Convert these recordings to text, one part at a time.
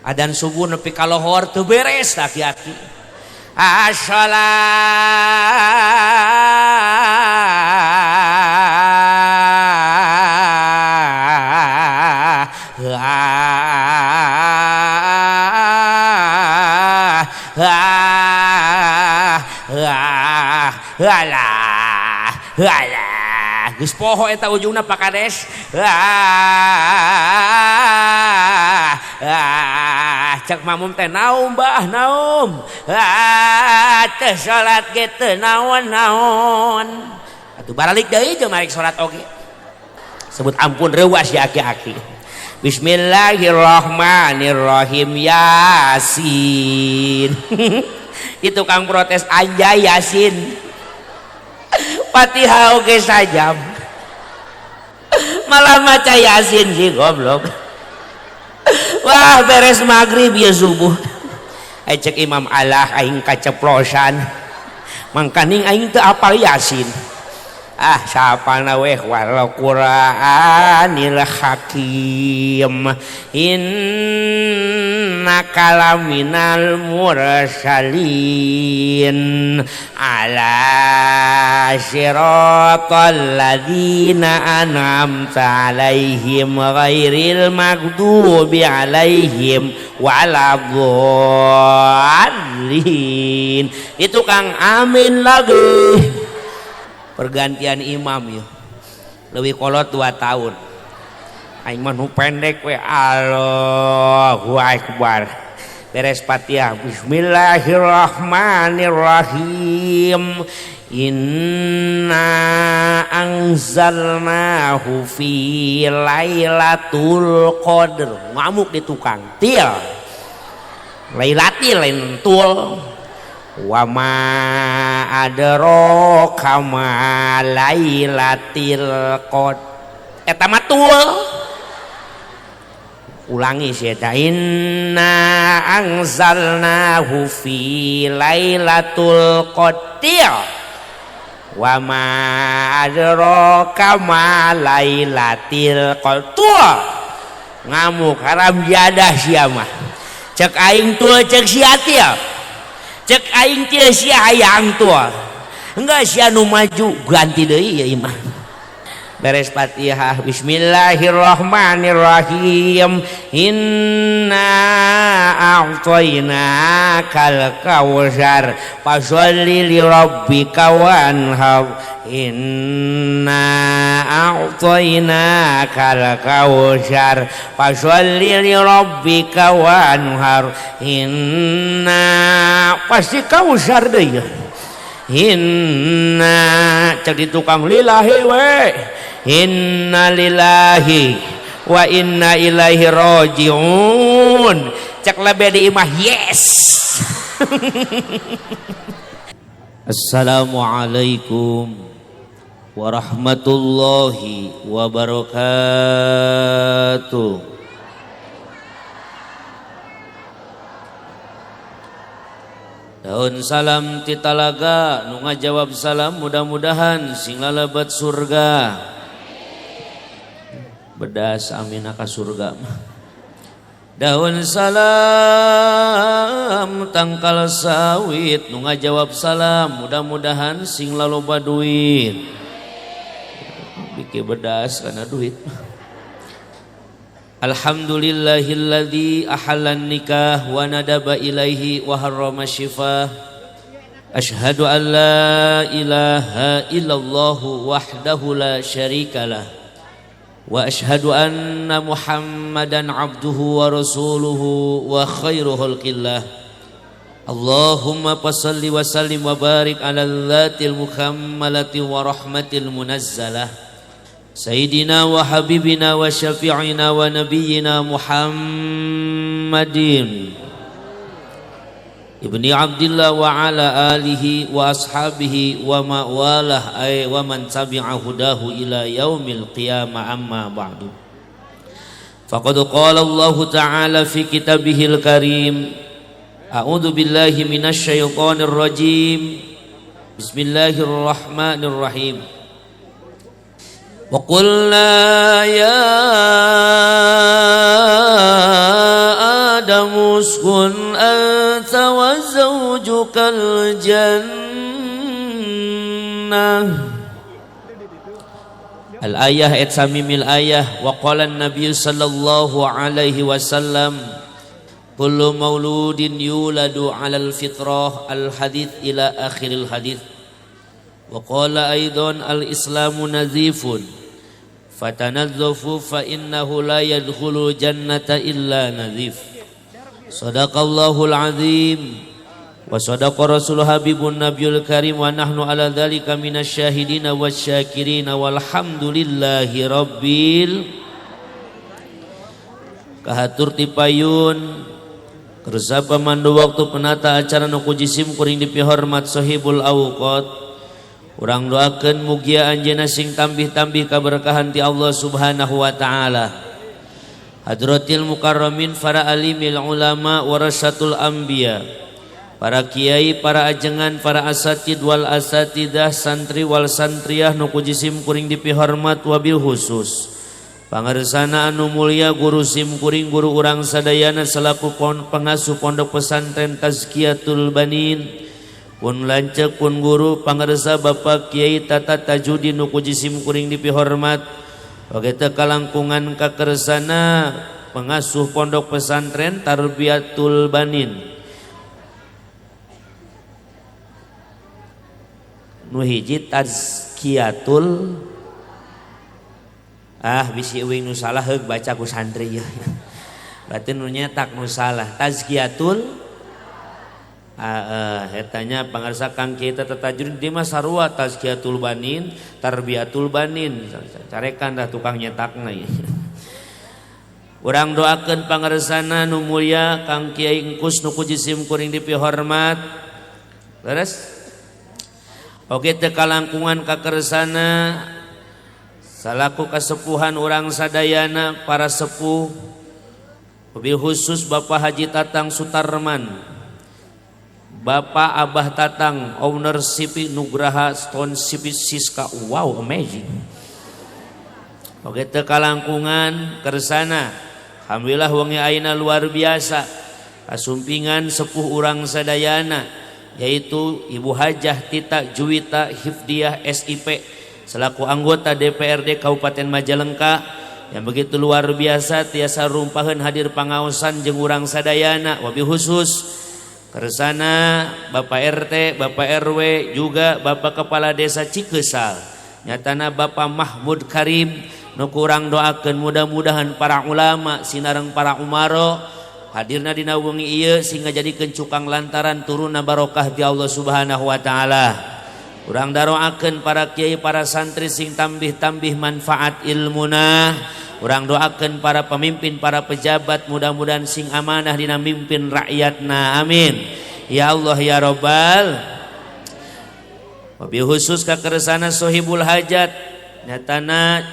Adan subuh nepi ka lohor teu beres aki-aki. Assalah alah alah geus poho eta ujungna Pak Kades. Cek mamum teh naum bah naum. Teh salat ge teu naon-naon. Atuh baralik deui jeung marek salat oge. Sebut ampun reuas ya aki-aki. Bismillahirrahmanirrahim Yasin. Itu kang protes anjay Yasin. Fatihah oge sajam. Malah maca Yasin sih goblok. Wah beres maghrib ya subuh. Cek imam Allah aing kaceplosan. Mangkaning aing teu apal Yasin. Ah sapana weh wal Qur'anil Hakim innaka laminal mursalin ala siratal ladzina an'amta alaihim ghairil maghdubi alaihim waladdallin. Itu kang amin lagi. Pergantian imam ya lebih kolot 2 tahun aing mah nu pendek we. Allahu akbar beres Fatihah bismillahirrahmanirrahim inna anzalnahu fi lailatul qadr. Ngamuk di tukang til lailatil lain tul. Wa ma adraka ma lailatul qadr. Eta mah tul. Ulangi sih eta inna anzalnahu fi lailatul qadr. Wa ma adraka ma lailatul qadr. Ngamuk haram jadah sia mah. Cek aing tul cek sia til. Cek aing teh sia hayang tua. Enggak sia nu maju ganti deui ya imah. Beres Fatihah bismillahirrahmanirrahim inna a'tainakal kautsar fasholli li rabbika wanhar inna a'tainakal kautsar fasholli li rabbika wanhar inna pasti kautsar deui. Inna cek di tukang lillahi we inna lillahi wa inna ilaihi rajiun. Cek lebe di imah yes. Assalamualaikum warahmatullahi wabarakatuh. Daun salam ti talaga nu ngajawab salam mudah-mudahan sing lalebat surga. Bedas amina ka surga. Daun salam tangkal sawit nu ngajawab salam mudah-mudahan sing laloba duit. Bikin bedas karena duit. Alhamdulillahilladzi ahallan nikah wa nadaba ilaihi wa harrama syifah. Asyhadu an la ilaha illallah wahdahu la syarikalah wa asyhadu anna Muhammadan abduhu wa rasuluhu wa khairu khalqillah. Allahumma fashalli wa sallim wa barik ala dzatil mukammalati wa rahmatil munazzalah Sayyidina wa habibina wa syafi'ina wa nabiyyina Muhammadin ibni Abdillah wa ala alihi wa ashabihi wa ma'walah ay wa man tabi'a hudahu ila yaumil qiyamah. Amma ba'du. Faqad qala Allah ta'ala fi kitabihil karim. A'udzu billahi minasy syaithanir rajim. Bismillahirrahmanirrahim. Wa qulna ya Adam uskun anta wa zawjukal jannah. Al-ayah et samimil ayah. Wa qala an-nabiy sallallahu alaihi wasallam kullu mauludin yuladu 'alal fitrah. Al-hadits ila akhiril hadits. Wa qala aidan al-islamu nazifun fatanazzafu fa innahu la yadkhulu jannata illa nazif. Sadaqallahul azim wa sadaqa rasul habibun nabiyul karim wa nahnu ala dzalika minasyahidin wasyakirin walhamdulillahi rabbil. Kahatur tipayun kersa pamandu waktu penata acara nu ku jisim kuring dipihormat sahibul awqat. Urang doakeun mugia anjeunna sing tambih-tambih kaberkahan ti Allah Subhanahu wa taala. Hadratil mukarramin para alimil ulama warasatul anbiya, para kiai, para ajengan, para asatid wal asatidah, santri wal santriah nu ku jisim kuring dipihormat wabil khusus pangersana anu mulia guru sim kuring guru urang sadayana selaku pengasuh pondok pesantren Tazkiyatul Banin, pun lanceuk pun guru pangersa Bapak Kiai Tata Tajudin nu ku jisim kuring dipihormat. Oge teu kalangkungan kakersana pengasuh pondok pesantren Tarbiyatul Banin nu hiji Tazkiyatul, bisi uing nu salah heug baca ku santri ieu. Berarti nu nyetak nu salah Tazkiyatul. Hetanya pangarsa Kang Kiai Tata Tajudin di mah sarua Tazkiyatul Banin, Tarbiyatul Banin. Carekan dah tukang nyetakna ieu. Urang doakeun pangarsana nu mulia Kang Kiai Engkus nu ku jisim kuring dipihormat. Leres? Oge teu kalangkungan kakersana salaku kasepuhan urang sadayana para sepuh, wabil khusus Bapak Haji Tatang Sutarman, Bapak Abah Tatang, owner CV Nugraha Stone CV Siska. Wow, amazing. Oke teu kalangkungan kersana. Alhamdulillah wengi ayeuna luar biasa. Kasumpingan sepuh urang sadayana yaitu Ibu Hajah Tita Juwita Hifdiah SIP selaku anggota DPRD Kabupaten Majalengka yang begitu luar biasa tiasa rumpaheun hadir pangaosan jeung urang sadayana, wabil khusus kersana Bapak RT, Bapak RW, juga Bapak Kepala Desa Cikesal, nyatana Bapak Mahmud Karim nu kurang doakeun mudah-mudahan para ulama sinareng para umaro hadirna dina wengi ieu sing ngajadikeun cukang lantaran turunna barokah ti Allah Subhanahu wa taala. Urang daroakeun para kiai, para santri sing tambih-tambih manfaat ilmuna. Urang doakeun para pemimpin, para pejabat mudah-mudahan sing amanah dina mimpin rakyatna. Amin. Ya Allah ya Rabbal. Wabil khusus kakersana sohibul hajat nyatana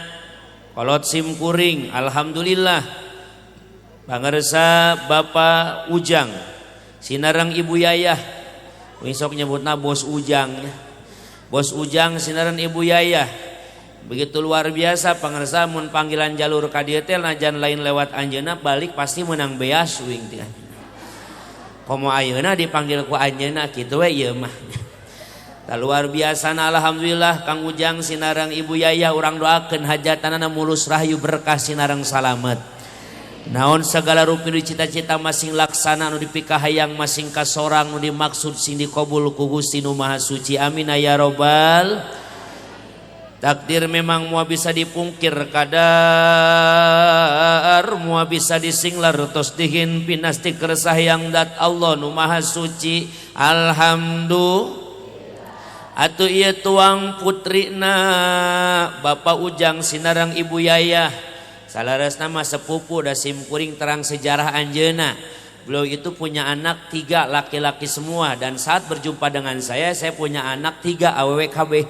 kolot sim kuring, alhamdulillah pangersa Bapak Ujang sinareng Ibu Yayah, besok nyebutna Bos Ujang, Bos Ujang sinareng Ibu Yayah. Begitu luar biasa pangersa mun panggilan jalur ka dieu teh najan lain lewat anjeunna balik pasti menang beas uing teh. Komo ayeuna dipanggil ku anjeunna kitu we ieu mah. Tah luar biasa na alhamdulillah Kang Ujang sinareng Ibu Yayah urang doakeun hajatanana mulus rahayu berkah sinareng salamet. Naon segala rupi nu cita-cita masing laksana nu dipikahayang masing kasorang nu dimaksud sing dikabul ku Gusti nu Maha Suci. Amin ya robbal. Takdir memang mua bisa dipungkir kadar, mua bisa disinglar tos dihin pinasti kersah yang dat Allah nu Maha Suci. Alhamdulillah. Atuh ieu tuang putrina Bapak Ujang sinareng Ibu Yayah. Salaresna mah sepupu da simkuring terang sejarah anjeunna. Beliau itu punya anak 3 laki-laki semua, dan saat berjumpa dengan saya punya anak 3 awewe kabeh.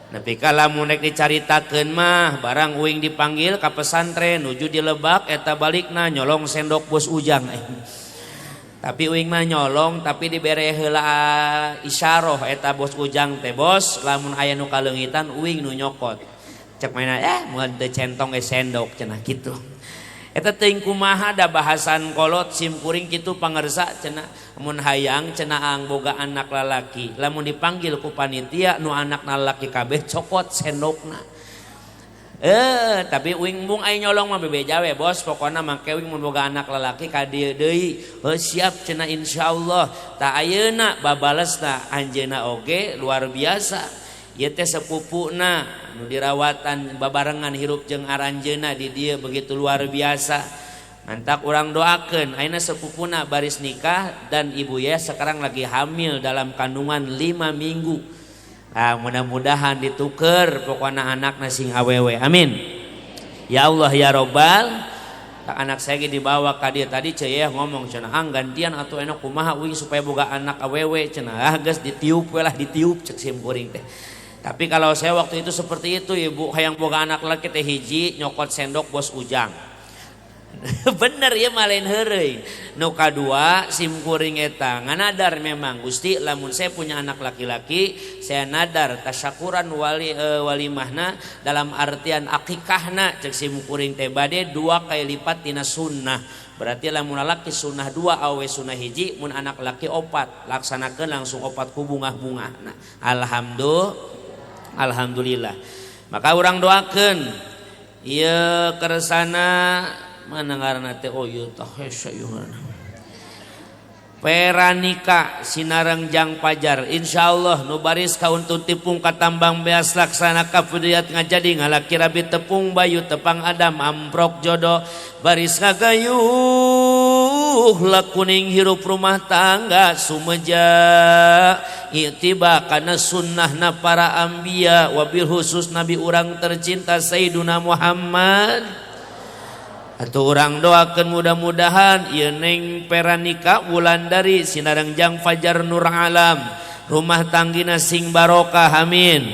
Nepi ka lamun rek dicaritakeun mah barang uing dipanggil ka pesantren nuju di Lebak eta balikna nyolong sendok Bos Ujang. Tapi uing mah nyolong tapi dibere heula isyarah eta Bos Ujang teh, bos lamun aya nu kaleungitan uing nu nyokot. Cek maena moal teu centong ge sendok cenah kitu. Eta teuing kumaha da bahasan kolot sim kuring kitu pangersa cenah mun hayang cenah ang boga anak lalaki lamun dipanggil ku panitia nu anak lalaki kabeh cokot sendokna. Tapi uing mung ai nyolong mah bebeja we bos pokona make uing mun boga anak lalaki ka dieu deui. Heuh siap cenah insyaallah. Tah ayeuna babalesna anjeunna oge luar biasa. Ieu teh sepupuna nu dirawatan babarengan hirup jeung aranjeunna di dieu begitu luar biasa. Mantak urang doakeun ayeuna sepupuna baris nikah dan ibu ya sekarang lagi hamil dalam kandungan 5 minggu. Ah, mudah-mudahan dituker pokona anakna sing awewe. Amin. Ya Allah ya Robbal. Anak saya dibawa ka dieu tadi ceu ngomong cenah ang gantian atuh enak kumaha uing supaya boga anak awewe cenah. Ah geus ditiup we lah ditiup cek sim kuring teh. Tapi kalau saya waktu itu seperti itu ibu hayang boga anak laki teh hiji nyokot sendok bos Ujang. Bener ya malain heureuy. Nu kadua sim kuring eta nganadar memang Gusti lamun saya punya anak laki-laki saya nadar tasyakuran wali walimahna dalam artian akikahna cek sim kuring teh bade 2 kali lipat tina sunnah. Berarti lamun lalaki sunnah 2 awe sunnah hiji mun anak laki 4 laksanakeun langsung 4 ku bungah-bungahna. Alhamdulillah. Maka urang doakeun ieu kersana mana ngaranna teh oh ieu tah hese ieu ngaranna. Peranika sinareng jang pajar insyaallah nu baris kauntun tipung katambang beas laksana kafudiyat ngajadi ngalaki rabi tepung bayu tepang adam amprok jodoh baris ngagayuh lakuning hirup rumah tangga sumeja iktiba kana sunnahna para anbiya wabil khusus nabi urang tercinta Sayyiduna Muhammad. Atau orang doakan mudah-mudahan ieu neng Peranika Wulandari sinareng jang fajar nur alam rumah tanggina sing barokah amin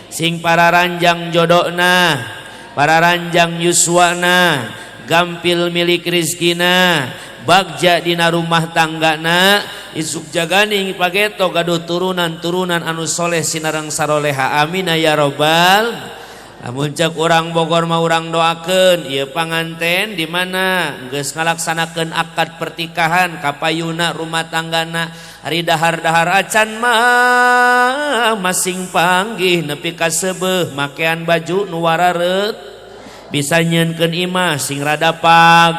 sing para ranjang jodokna para ranjang yuswana gampil milik rizkina bagja dina rumah tanggana isuk jaganing pageto gaduh turunan-turunan anu soleh sinareng saroleha amin ya robbal. Lamun cek urang Bogor mah urang doakeun ieu panganten di mana geus ngalaksanakeun akad pertikahan kapayuna rumah tanggana ari dahar-dahar acan mah masing panggih nepi ka seubeuh makean baju nu warareut bisa nyeunkeun imah sing rada pag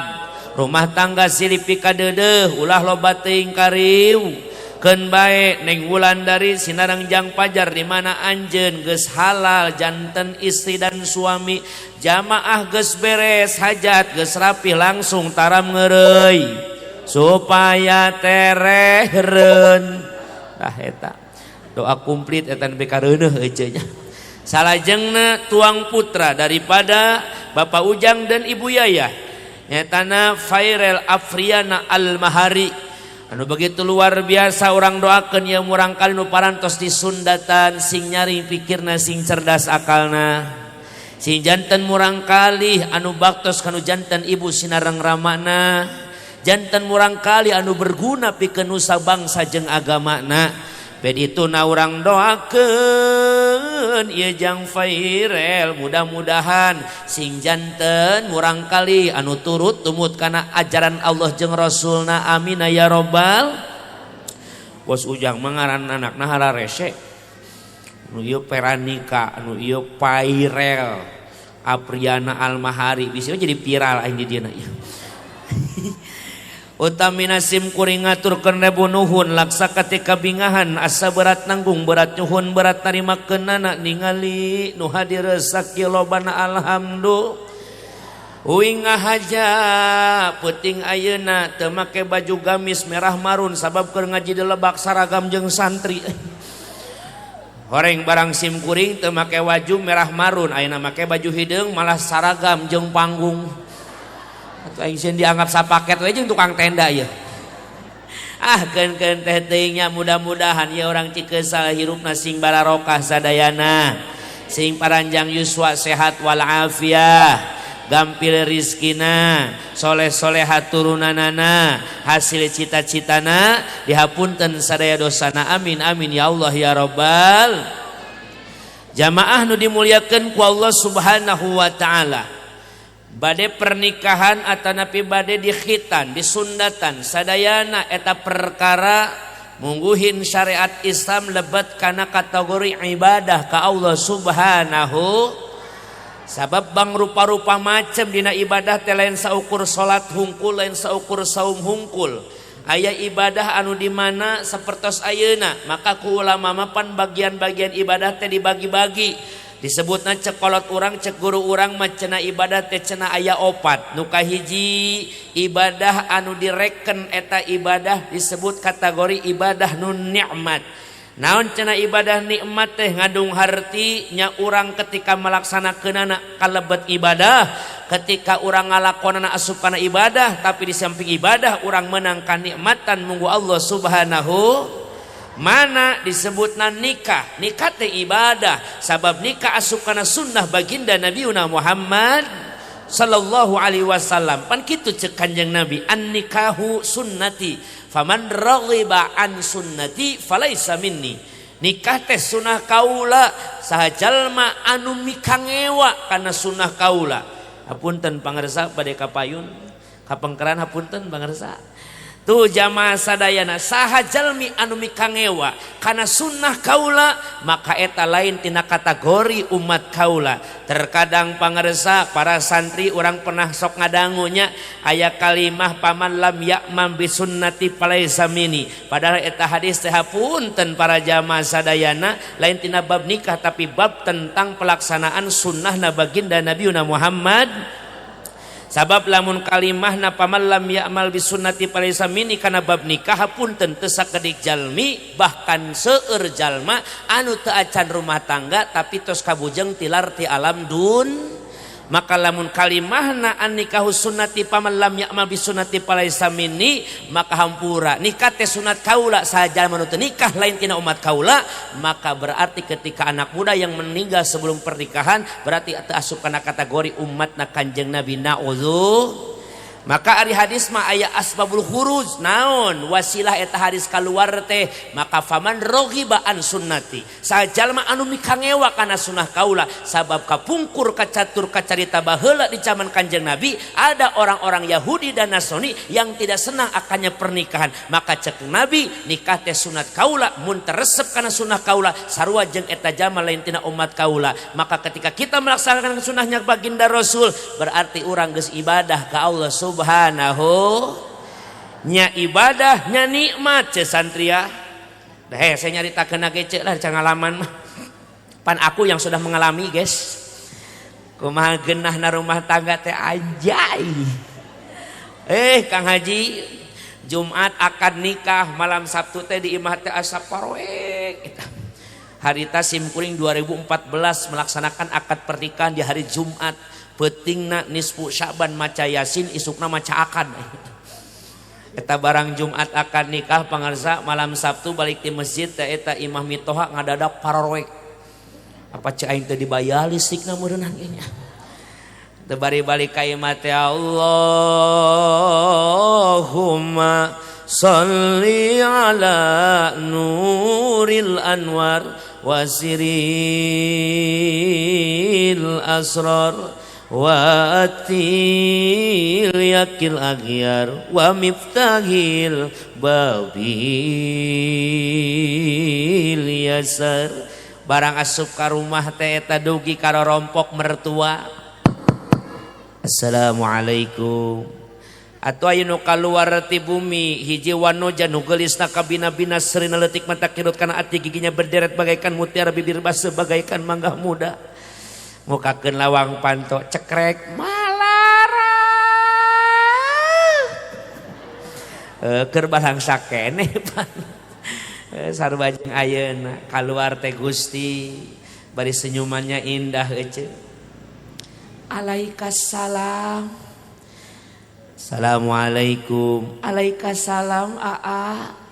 rumah tangga silih pikadeudeuh ulah loba teuing kariu keun bae neng Wulandari sinareng jang pajar di mana anjeun geus halal janten istri dan suami jamaah geus beres hajat geus rapi langsung taram ngeureuy supaya terehreun tah eta doa komplit eta nepi ka reuneuh euceu nya. Salajengna tuang putra daripada Bapak Ujang dan Ibu Yayah nyatana Fairel Afriana Almahari anu begitu luar biasa orang doakeun ieu murangkali nu parantos disundatan sing nyaring pikirna sing cerdas akalna sing janten murangkali anu baktos kanu janten ibu sinareng ramana janten murangkali anu berguna pikeun nusa bangsa jeung agamana bed ituna urang doakeun ieu jang Fairel mudah-mudahan sing janten murangkali anu turut tumut kana ajaran Allah jeung Rasulna amin ya robbal. Bos Ujang mah ngaran anakna hararese nu ieu Peranika nu ieu Fairel Apriana Almahari bisa jadi viral aing di dieu na ieu. Utamina sim kuring ngaturkeun rebu nuhun laksa ketika bingahan asa berat nanggung berat nyuhun berat narima keunana ningali nu hadir sakilobana alhamdulillah. Uing ngahaja peuting ayeuna teu make baju gamis merah marun sabab keur ngaji di lebak saragam jeung santri. Horeng barang sim kuring teu make baju merah marun ayeuna make baju hideung malah saragam jeung panggung. Atuh aing sieun dianggap sapaket we jeung tukang tenda ieu. Ah keun-keun teh teuing nya mudah-mudahan ieu orang Cikeusal hirupna sing bararokah sadayana. Sing paranjang yuswa sehat wal afiah, gampil rizkina, soleh-soleha turunanana, hasil cita-citana dihapunten sadaya dosana amin amin ya Allah ya Rabbal. Jamaah nu dimuliakeun ku Allah Subhanahu wa taala. Bade pernikahan atanapi bade dikhitan, disundatan, sadayana eta perkara mungguhin syariat Islam lebet kana kategori ibadah ka Allah Subhanahu. Sabab bang rupa-rupa macam dina ibadah teh lain saukur salat hungkul, lain saukur saum hungkul. Aya ibadah anu di mana sapertos ayeuna, maka ku ulama mah pan bagian-bagian ibadah teh dibagi-bagi. Disebutna cek kolot urang, cek guru urang mah cenah ibadah teh cenah aya opat. Nu kahiji ibadah anu direken eta ibadah disebut kategori ibadah nu nikmat. Naon cenah ibadah nikmat teh ngadung harti nya urang ketika melaksanakeunana kalebet ibadah, ketika urang ngalakonana asup kana ibadah, tapi di samping ibadah urang menang kanikmatan munggu Allah Subhanahu. Mana disebutna nikah? Nikah teh ibadah, sabab nikah asup kana sunnah baginda Nabiuna Muhammad sallallahu alaihi wasallam. Pan kitu cek Kanjeng Nabi, an nikahu sunnati faman raghiba an sunnati falaisa minni. Nikah teh sunnah kaula, saha jalma anu mikangewa kana sunnah kaula. Hapunten pangarsa bade kapayun, kapengkeran hapunten pangarsa. Tuh jamaah sadayana, saha jalmi anu mikangewa kana sunnah kaula, maka eta lain tina kategori umat kaula. Terkadang pangarsa para santri urang pernah sok ngadangunya aya kalimah paman lam ya'mam bi sunnati falaisa minni. Padahal eta hadis teh hapunten para jamaah sadayana lain tina bab nikah, tapi bab tentang pelaksanaan sunnahna baginda Nabiuna Muhammad. Sabab lamun kalimahna paman lam ya'mal bi sunnati falaisa minni kana bab nikah hapunten teu sakedik jalmi, bahkan seueur jalma anu teu acan rumah tangga tapi tos kabujeng tilar ti alam dun. Maka lamun kalimahna an nikahu sunnati paman lam ya'mal bi sunnati falaisa minni, maka hampura nikah teh sunat kaula, saha jalma nu teu nikah lain tina umat kaula. Maka berarti ketika anak muda yang meninggal sebelum pernikahan berarti teu asup kana kategori umatna Kanjeng Nabi, naudzu. Maka ari hadis mah aya asbabul khuruj, naon wasilah eta hadis kaluar teh, maka faman raghiba an sunnati, saha jalma anu mikangewa kana sunnah kaula, sabab kapungkur kacatur kacarita baheula di zaman Kanjeng Nabi ada orang-orang Yahudi dan Nasrani yang tidak senang akannya pernikahan. Maka cek Nabi nikah teh sunat kaula, mun teresep kana sunnah kaula sarua jeung eta jalma lain tina umat kaula. Maka ketika kita melaksanakan sunnahnya baginda Rasul berarti urang geus ibadah ka Allah Subhanahu. Nya ibadah nya nikmat ce santria. Dah saya nyaritakeun ge ceuk lah cangalaman mah. Pan aku yang sudah mengalami guys. Kumaha geunahna rumah tangga teh anjay. Kang Haji Jumat akad nikah, malam Sabtu teh di imah teh asa paroek eta. Harita simkuring 2014 melaksanakan akad pernikahan di hari Jumat. Peutingna nisfu Sya'ban maca Yasin, isukna maca akad. Eta barang Jumat akad nikah pangarsa, malam Sabtu balik di masjid teh eta imah mitoha ngadadak paroroek. Apa cek aing teh dibayar listrikna meureunah ge nya. Teu bari balik ka imah teh Allahumma sholli ala nuril anwar wasiril asrar wa atil yakil agyar wa miftahil babil yasar. Barang asup ka rumah teh eta dugi karorompok mertua. Assalamualaikum. Atuh aya nu kaluar ti bumi hiji wanoja nu geulisna kabina-bina serina leutik mata kirut kana ati giginya berderet bagaikan mutiara bibir baseuh bagaikan mangga muda. Mukakeun lawang panto cekrek malara. Keur balangsa keneh pan. Sarua jeung ayeuna kaluar teh Gusti bari senyumannya indah euceuk. Alaikassalam. Assalamualaikum. Alaikassalam aa.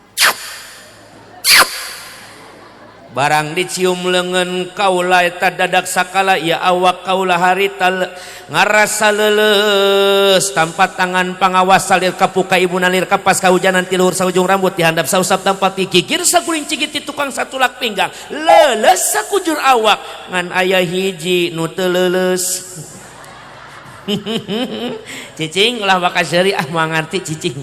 Barang dicium lengan kaula eta dadak sakala ya awak kaula harita ngarasa leuleus tanpa tangan pangawas salir kapuka ibu nalir kapas kahujanan ti luhur saujung rambut dihandap sausap tanpa gigir saguling cigit ti tukang satulak pinggang leuleus sakujur awak ngan aya hiji nu teu leuleus. Cicing ulah bakal seuri ah, moal ngarti cicing.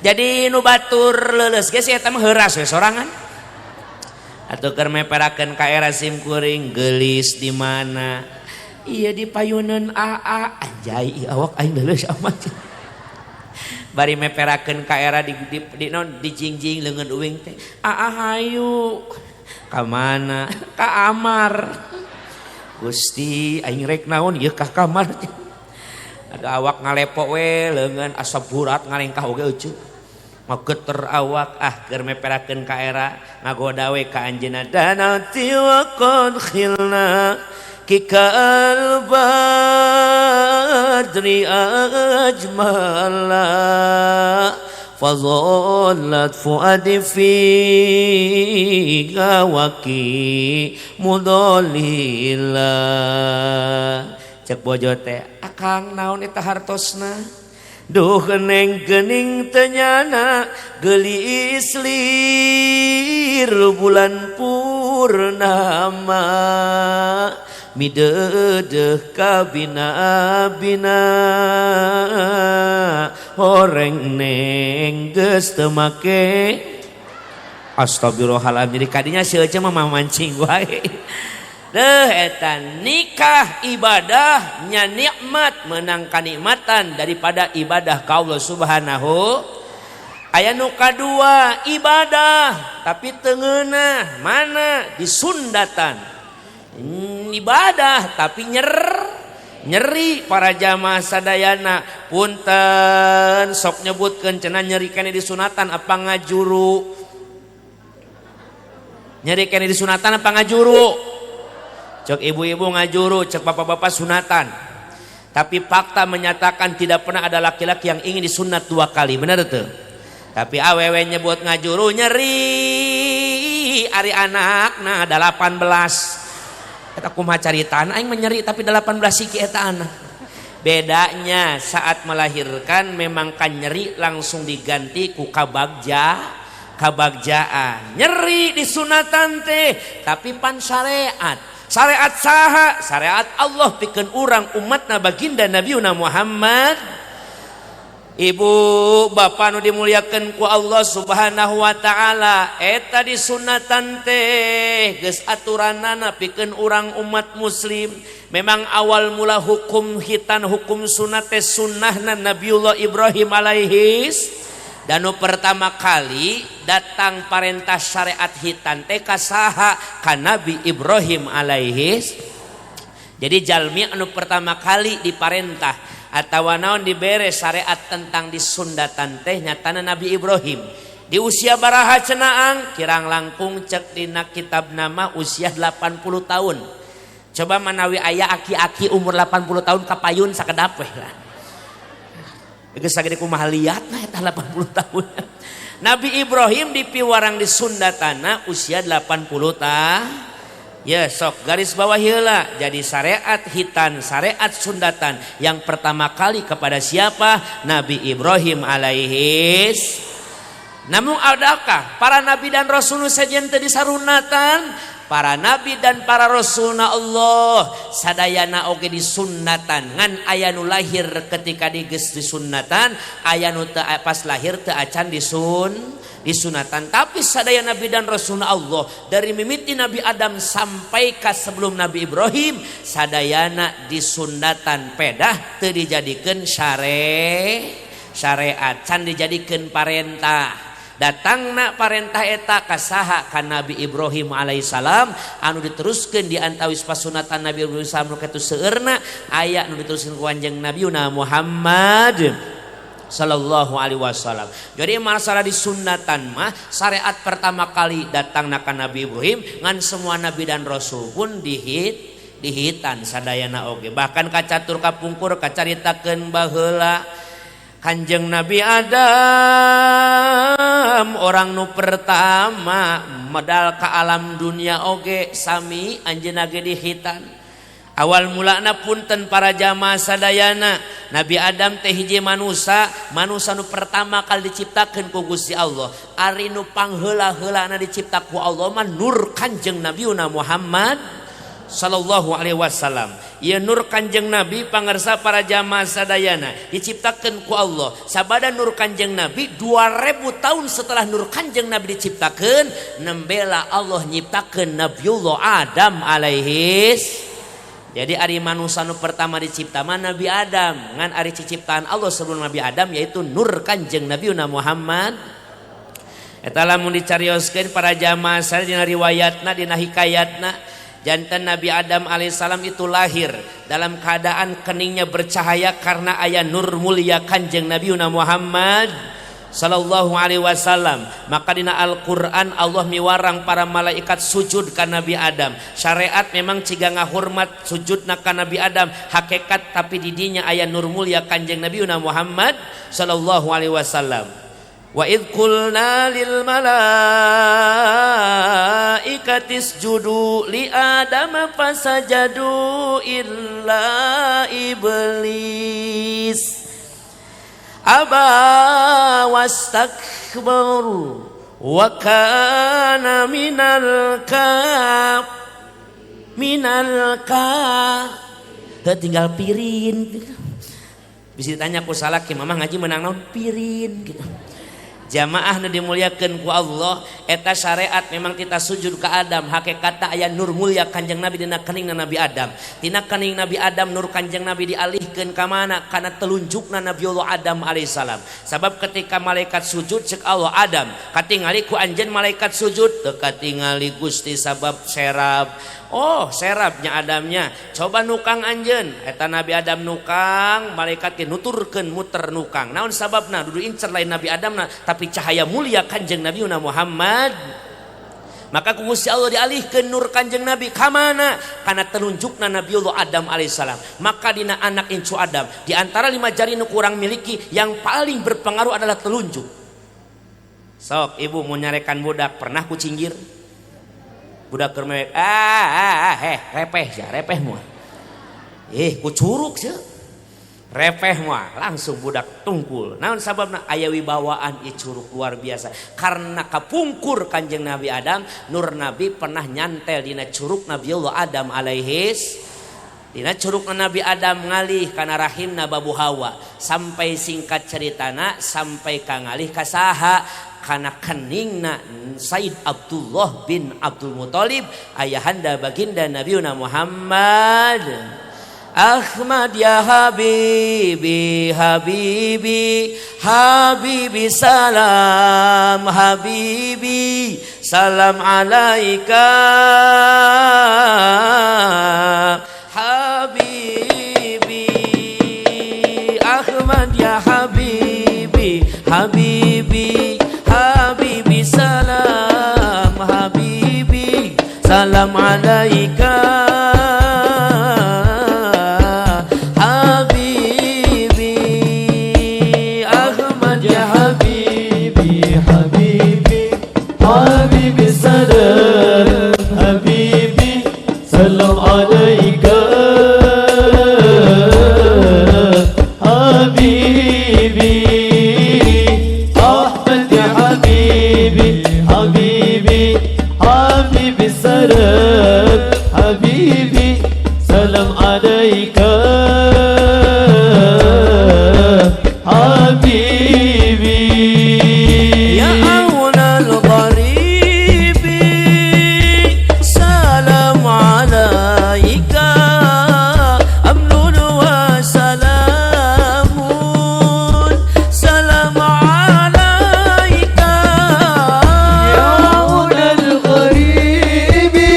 Jadi nu batur leuleus ge si eta mah heuras we sorangan. Atuh keur meperakeun ka era sim kuring geulis di mana? Iya di payuneun aa, anjay awak aing leuleus amat. Bari meperakeun ka era di non dijingjing leungeun uing teh. Aa hayu. Ka mana? Ka amar. Gusti aing rek naon ieu ka kamar. Ada awak ngalepok we leungeun asa burat ngalengkah oge euceu. Mageter awak ah keur meperakeun ka era ngagoda we ka anjeunna danati wa qad khilna kikal badri ajmala fadhallat fuadi fi gawaki mudallila. Cek bojo teh akang naon eta hartosna? Duh neng gening tenyana geulis lir bulan purnama midedeh kabina-bina horeng neng geus teu make. Astagfirullahaladzim, jadi kadinya si Ece mah mancing wae. Deh eta nikah ibadah nya nikmat menang kanikmatan daripada ibadah ka Allah Subhanahu. Aya nu kadua ibadah tapi teu ngeunah mana disundatan. Ibadah tapi nyeri para jamaah sadayana punten sok nyebutkeun cenah nyeri keneh disunatan apa ngajuru. Nyeri keneh disunatan apa ngajuru? Cek ibu-ibu ngajuru, cek bapak-bapak sunatan. Tapi fakta menyatakan tidak pernah ada laki-laki yang ingin disunat 2 kali, benar tuh? Tapi awewe nyebut ngajuru nyeri, ari anak nah 18. Eta kumaha caritana aing menyeri tapi 18 siki eta anak. Bedanya saat melahirkan memang kan nyeri langsung diganti ku kabagjaan. Nyeri disunatan teh, tapi pan syariat. Syariat saha? Syariat Allah pikeun urang umatna baginda Nabiuna Muhammad. Ibu bapak nu dimuliakeun ku Allah Subhanahu wa taala, eta disunatan teh geus aturanana pikeun urang umat muslim. Memang awal mula hukum khitan hukum sunat teh sunnahna Nabiullah Ibrahim alaihis. Dan nu pertama kali datang parentah syariat khitan teh ka saha? Ka Nabi Ibrahim alaihis. Jadi jalmi anu pertama kali diparentah atawa naon dibere syariat tentang disundatan teh nyatana Nabi Ibrahim. Di usia baraha cenaang kirang langkung cek dina kitab nama usia 80 tahun. Coba manawi aya aki-aki umur 80 tahun kapayun sakedap weh lah. Geus sagede kumaha liatna eta 80 tahun. Nabi Ibrahim dipiwarang di sundatana usia 80 tahun. Ya sok garis bawah heula. Jadi syariat khitan, syariat sundatan yang pertama kali kepada siapa? Nabi Ibrahim alaihis. Namun adakah para nabi dan rasul sejen teu disarunatan? Para nabi dan para rasulna Allah sadayana oge disunnatan. Ngan aya nu lahir ketika digeus disunnatan, aya nu teu pas lahir teu acan disunatan. Tapi sadaya nabi dan rasulna Allah dari mimiti Nabi Adam sampai ka sebelum Nabi Ibrahim sadayana disunnatan, pedah teu dijadikeun syariat, can dijadikeun parentah. Datangna parentah eta ka saha? Ka Nabi Ibrahim alaihissalam anu diteruskeun di antawis pasunatan Nabi Ibrahim alaihissalam nu kitu seueurna aya nu diteruskeun ku Kanjeng Nabiuna Muhammad sallallahu alaihi wasallam. Jadi masalah disunatan mah syariat pertama kali datangna ka Nabi Ibrahim ngan semua nabi dan rasul pun dihitan sadayana oge. Bahkan kacatur kapungkur kacaritakeun baheula Kanjeng Nabi Adam orang nu pertama medal ka alam dunia oge sami anjeunna ge dihitan. Awal mulana punten para jamaah sadayana, Nabi Adam teh hiji manusa, manusa nu pertama kali diciptakeun ku Gusti Allah. Ari nu pangheula-heulana dicipta ku Allah mah nur Kanjeng Nabiuna Muhammad. sallallahu alaihi wasallam. Ieu nur Kanjeng Nabi pangarsa para jamaah sadayana diciptakeun ku Allah. Sabada nur Kanjeng Nabi 2000 tahun setelah nur Kanjeng Nabi diciptakeun, nembela Allah nyiptakeun Nabiullah Adam alaihis. Jadi ari manusia nu pertama dicipta mah Nabi Adam, ngan ari ciciptaan Allah sebelum Nabi Adam yaitu nur Kanjeng Nabi Muhammad. Eta lamun dicarioskeun para jamaah sadaya dina riwayatna dina hikayatna, jantan Nabi Adam alaihissalam itu lahir dalam keadaan keningnya bercahaya karena aya nur mulia Kanjeng Nabi Muhammad sallallahu alaihi wasallam. Maka dina Al-Qur'an Allah miwarang para malaikat sujud ka Nabi Adam. Syariat memang ciga ngahormat sujudna ka Nabi Adam, hakikat tapi didinya aya nur mulia Kanjeng Nabi Muhammad sallallahu alaihi wasallam. Wa idh qulna lil malaikati isjudu li adama fasajadu illa iblis aba wastakbar wa kana minal ka tinggal pirin. Bisa ditanya ku salaki, mamah ngaji menang naon? Pirin gitu. Jamaah nu dimuliakeun ku Allah, eta syariat memang kita sujud ka Adam, hakikatna aya nur mulia Kanjeng Nabi dina keningna Nabi Adam. Tina kening Nabi Adam nur Kanjeng Nabi dialihkeun ka mana? Kana telunjukna Nabiullah Adam alaihissalam. Sabab ketika malaikat sujud cek Allah, Adam, katingali ku anjeun malaikat sujud? Teu katingali Gusti sabab serab. Oh, serabnya Adamnya. Coba nukang anjeun. Eta Nabi Adam nukang, malaikat ge nuturkeun muter nukang. Naon sababna? Dudu incer lain Nabi Adamna, tapi cahaya mulia Kanjeng Nabi Muhammad. Maka ku Gusti Allah dialihkeun nur Kanjeng Nabi ka mana? Kana telunjukna Nabiullah Adam alaihissalam. Maka dina anak incu Adam, di antara 5 jari nu kurang miliki, yang paling berpengaruh adalah telunjuk. Sok ibu mau nyarekan budak, pernah ku cinggir? Budak keur mewek, repeh ya, repeh moal. Ku curug sih. Repeh mah langsung budak tungkul. Naon sababna? Aya wibawaan ieu curug luar biasa. Karena kapungkur Kanjeng Nabi Adam, nur Nabi pernah nyantel dina curug Nabiullah Adam alaihis. Dina curug Nabi Adam ngalih kana rahimna Babu Hawa. Sampai singkat ceritana sampai ka ngalih ka saha? Kana keningna Said Abdullah bin Abdul Muthalib, ayahanda baginda Nabiuna Muhammad. Ahmad ya habibi, habibi, habibi salam, habibi salam alaika, habibi. Ahmad ya habibi, habibi, habibi salam, habibi salam alaika, habibi. Ahmad ya habibi, habibi, habibi salam, habibi salam alaika, habibi. Ahmad ya habibi, habibi, habibi salam, habibi salam alaika, habibi. Ya aunal gharibi salam alaika, amnun wa salamun, salam alaika. Ya aunal gharibi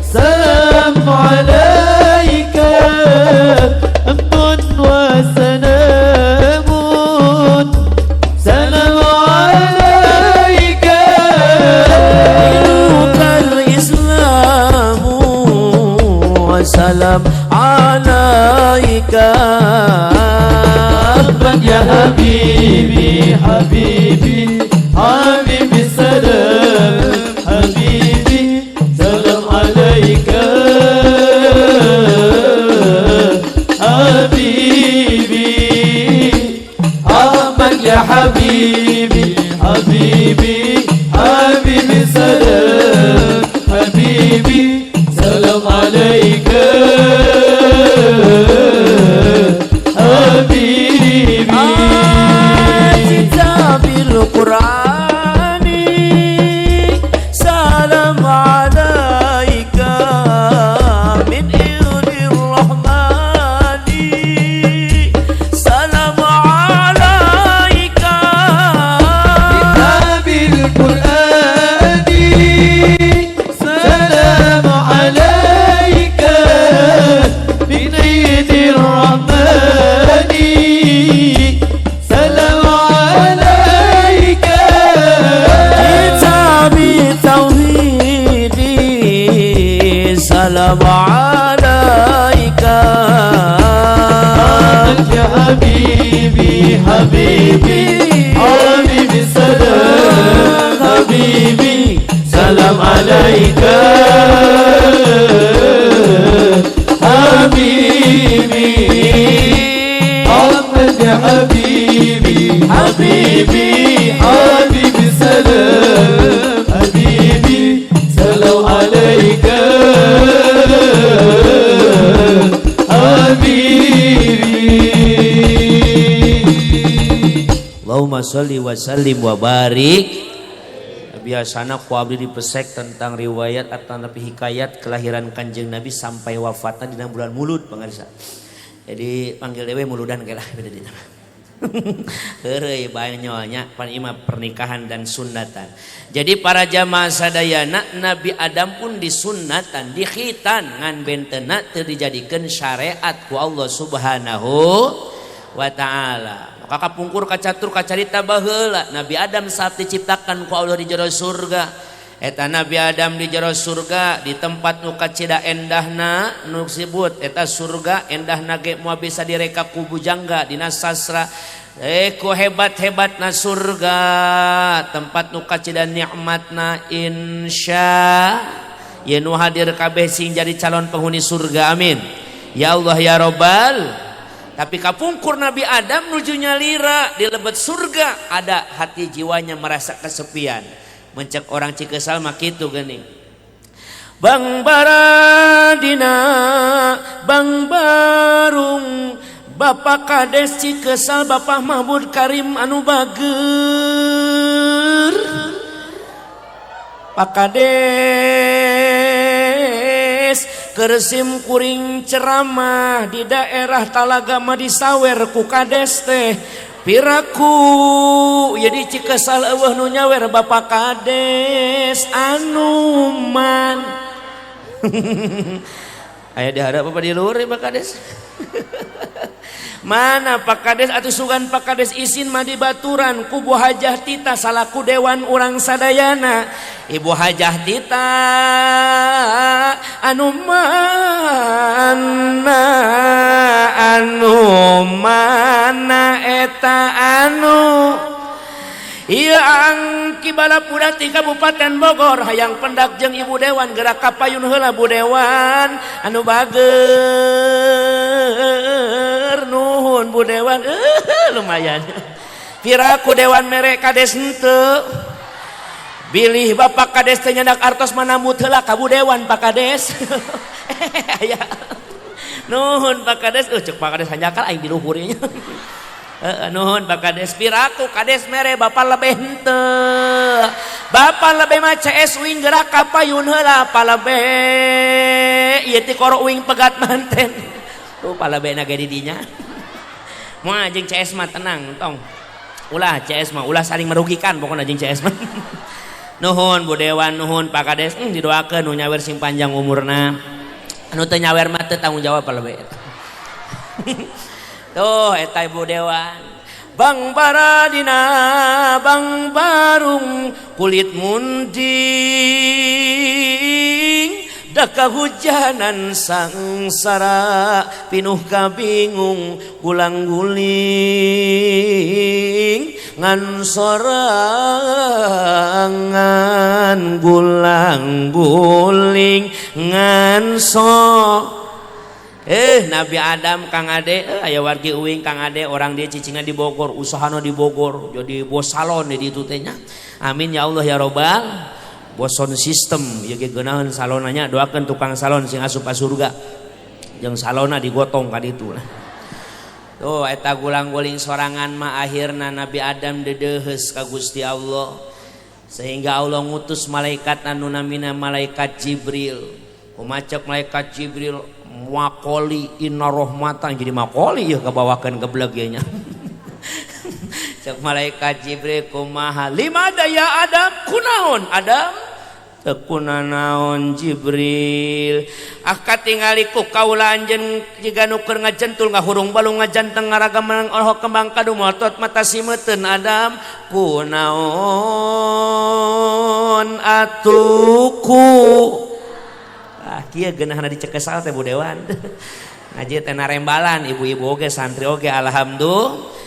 salam alaika, amnun wa salamun, salam alaika. Dinukal Islamu wa salam alaika. Ahmad ya habibi, habibi, habibi salam, habibi salam alaika, habibi. Ahmad ya habibi, habibi, habibi salam, habibi salam. Qur'ani salam alaika min irdir rahmani salam alaika kitabil Qur'ani salam alaika min irdir rahmani salam alaika kitabi tauhidi salam alaika ya habibi habibi habibi salam habibi salam alaika habibi Ahmad ya habibi habibi habibi salam habibi salam alaika habibi. Allahumma sholli wa sallim wa barik. Biasana ku abdi dipesek tentang riwayat atau nabi hikayat kelahiran Kanjeng Nabi sampai wafatnya dina bulan Mulud pangarsa. Jadi panggil dewe muludan kalah beda dina. Heureuy bae nyonya pan imah pernikahan dan sunatan. Jadi para jamaah sadayana Nabi Adam pun disunatan, dikhitan ngan bentena teu dijadikeun syariat ku Allah Subhanahu wa taala. Maka kapungkur kacatur kacarita baheula Nabi Adam saat diciptakan ku Allah di jero surga. Eta Nabi Adam di jero surga di tempat nu kacida endahna nu disebut eta surga endahna ge moal bisa direka ku bujangga dina sastra. Ku hebat-hebatna surga tempat nu kacida nikmatna insya ye nu hadir kabeh sing jadi calon penghuni surga amin. Ya Allah ya Robbal. Tapi kapungkur Nabi Adam nuju nyalira di lebet surga ada hati jiwanya merasa kesepian. Mencek orang Cikesal mah kitu geuning. Bang Baradina, Bang Barung, Bapak Kades Cikesal, Bapak Mahmud Karim anu bager. Pak Kades kersim kuring ceramah di daerah Talaga mah disawer ku kades teh piraku jadi Cikesal eueuh nu nyawer Bapak Kades anuman. Aya diharap apa di luhur ya Pak Kades? Mana Pak Kades atuh sugan Pak Kades isin mah di baturan ku Bu Hajah Tita salaku dewan urang sadayana. Ibu Hajah Tita anu mana anu mana eta anu ieu angki balapura ti Kabupaten Bogor hayang pendak jeung Ibu Dewan gerak ka payun heula Bu Dewan anu bager nuhun Bu Dewan lumayan piraku Dewan mere kades henteu bilih Bapak Kades teh nyandak artos manambut heula ka Bu Dewan Pak Kades. Aya nuhun Pak Kades cek Pak Kades hanjakal aing di luhur nya. Nuhun Pak Kades piraku Kades mere Bapak lebih henteu Bapak lebih mah CS uing gerak ka payun heula palebe ieu ti koro uing pegat manten tuh palebena ge di dinya moal jeung CS mah tenang tong ulah CS mah ulah saling merugikan pokona jeung CS mah. Nuhun Bu Dewan nuhun Pak Kades didoakeun nu nyawer sing panjang umurna anu teu nyawer mah teu tanggung jawab palebe. Tuh eta Ibu Dewan Bang Baradina Bang Barung kulit munding daka hujanan sangsara pinuh kabingung gulang guling ngan sorangan gulang guling ngan so Nabi Adam Kang Ade aya wargi uing Kang Ade orang dia cicingna di Bogor usahana di Bogor jadi bos salon di ditu teh nya. Amin ya Allah ya Robbal. Bos sound system ieu ge geunaheun salonanya doakeun tukang salon sing asup ka surga. Jeung salona digotong ka ditu lah. Tuh eta gulang-guling sorangan mah akhirna Nabi Adam dedeuheus ka Gusti Allah. Sehingga Allah ngutus malaikat anu namina malaikat Jibril. Kumacek malaikat Jibril makoli inna rahmatan jadi makoli ieu kabawakeun geblek ieu nya. Cek malaikat Jibril kumaha lima daya Adam kunaon Adam teu kunanaon Jibril ah katingali ku kaula anjeun jiga nu keur ngajentul ngahurung balung ngajanteng ngaragam olohok kembang kadu motot mata simeuteun Adam kunaon atuku ah kieu geunahna dicekesal teh Bu Dewan ngaji teh narembalan ibu-ibu oge santri oge alhamdulillah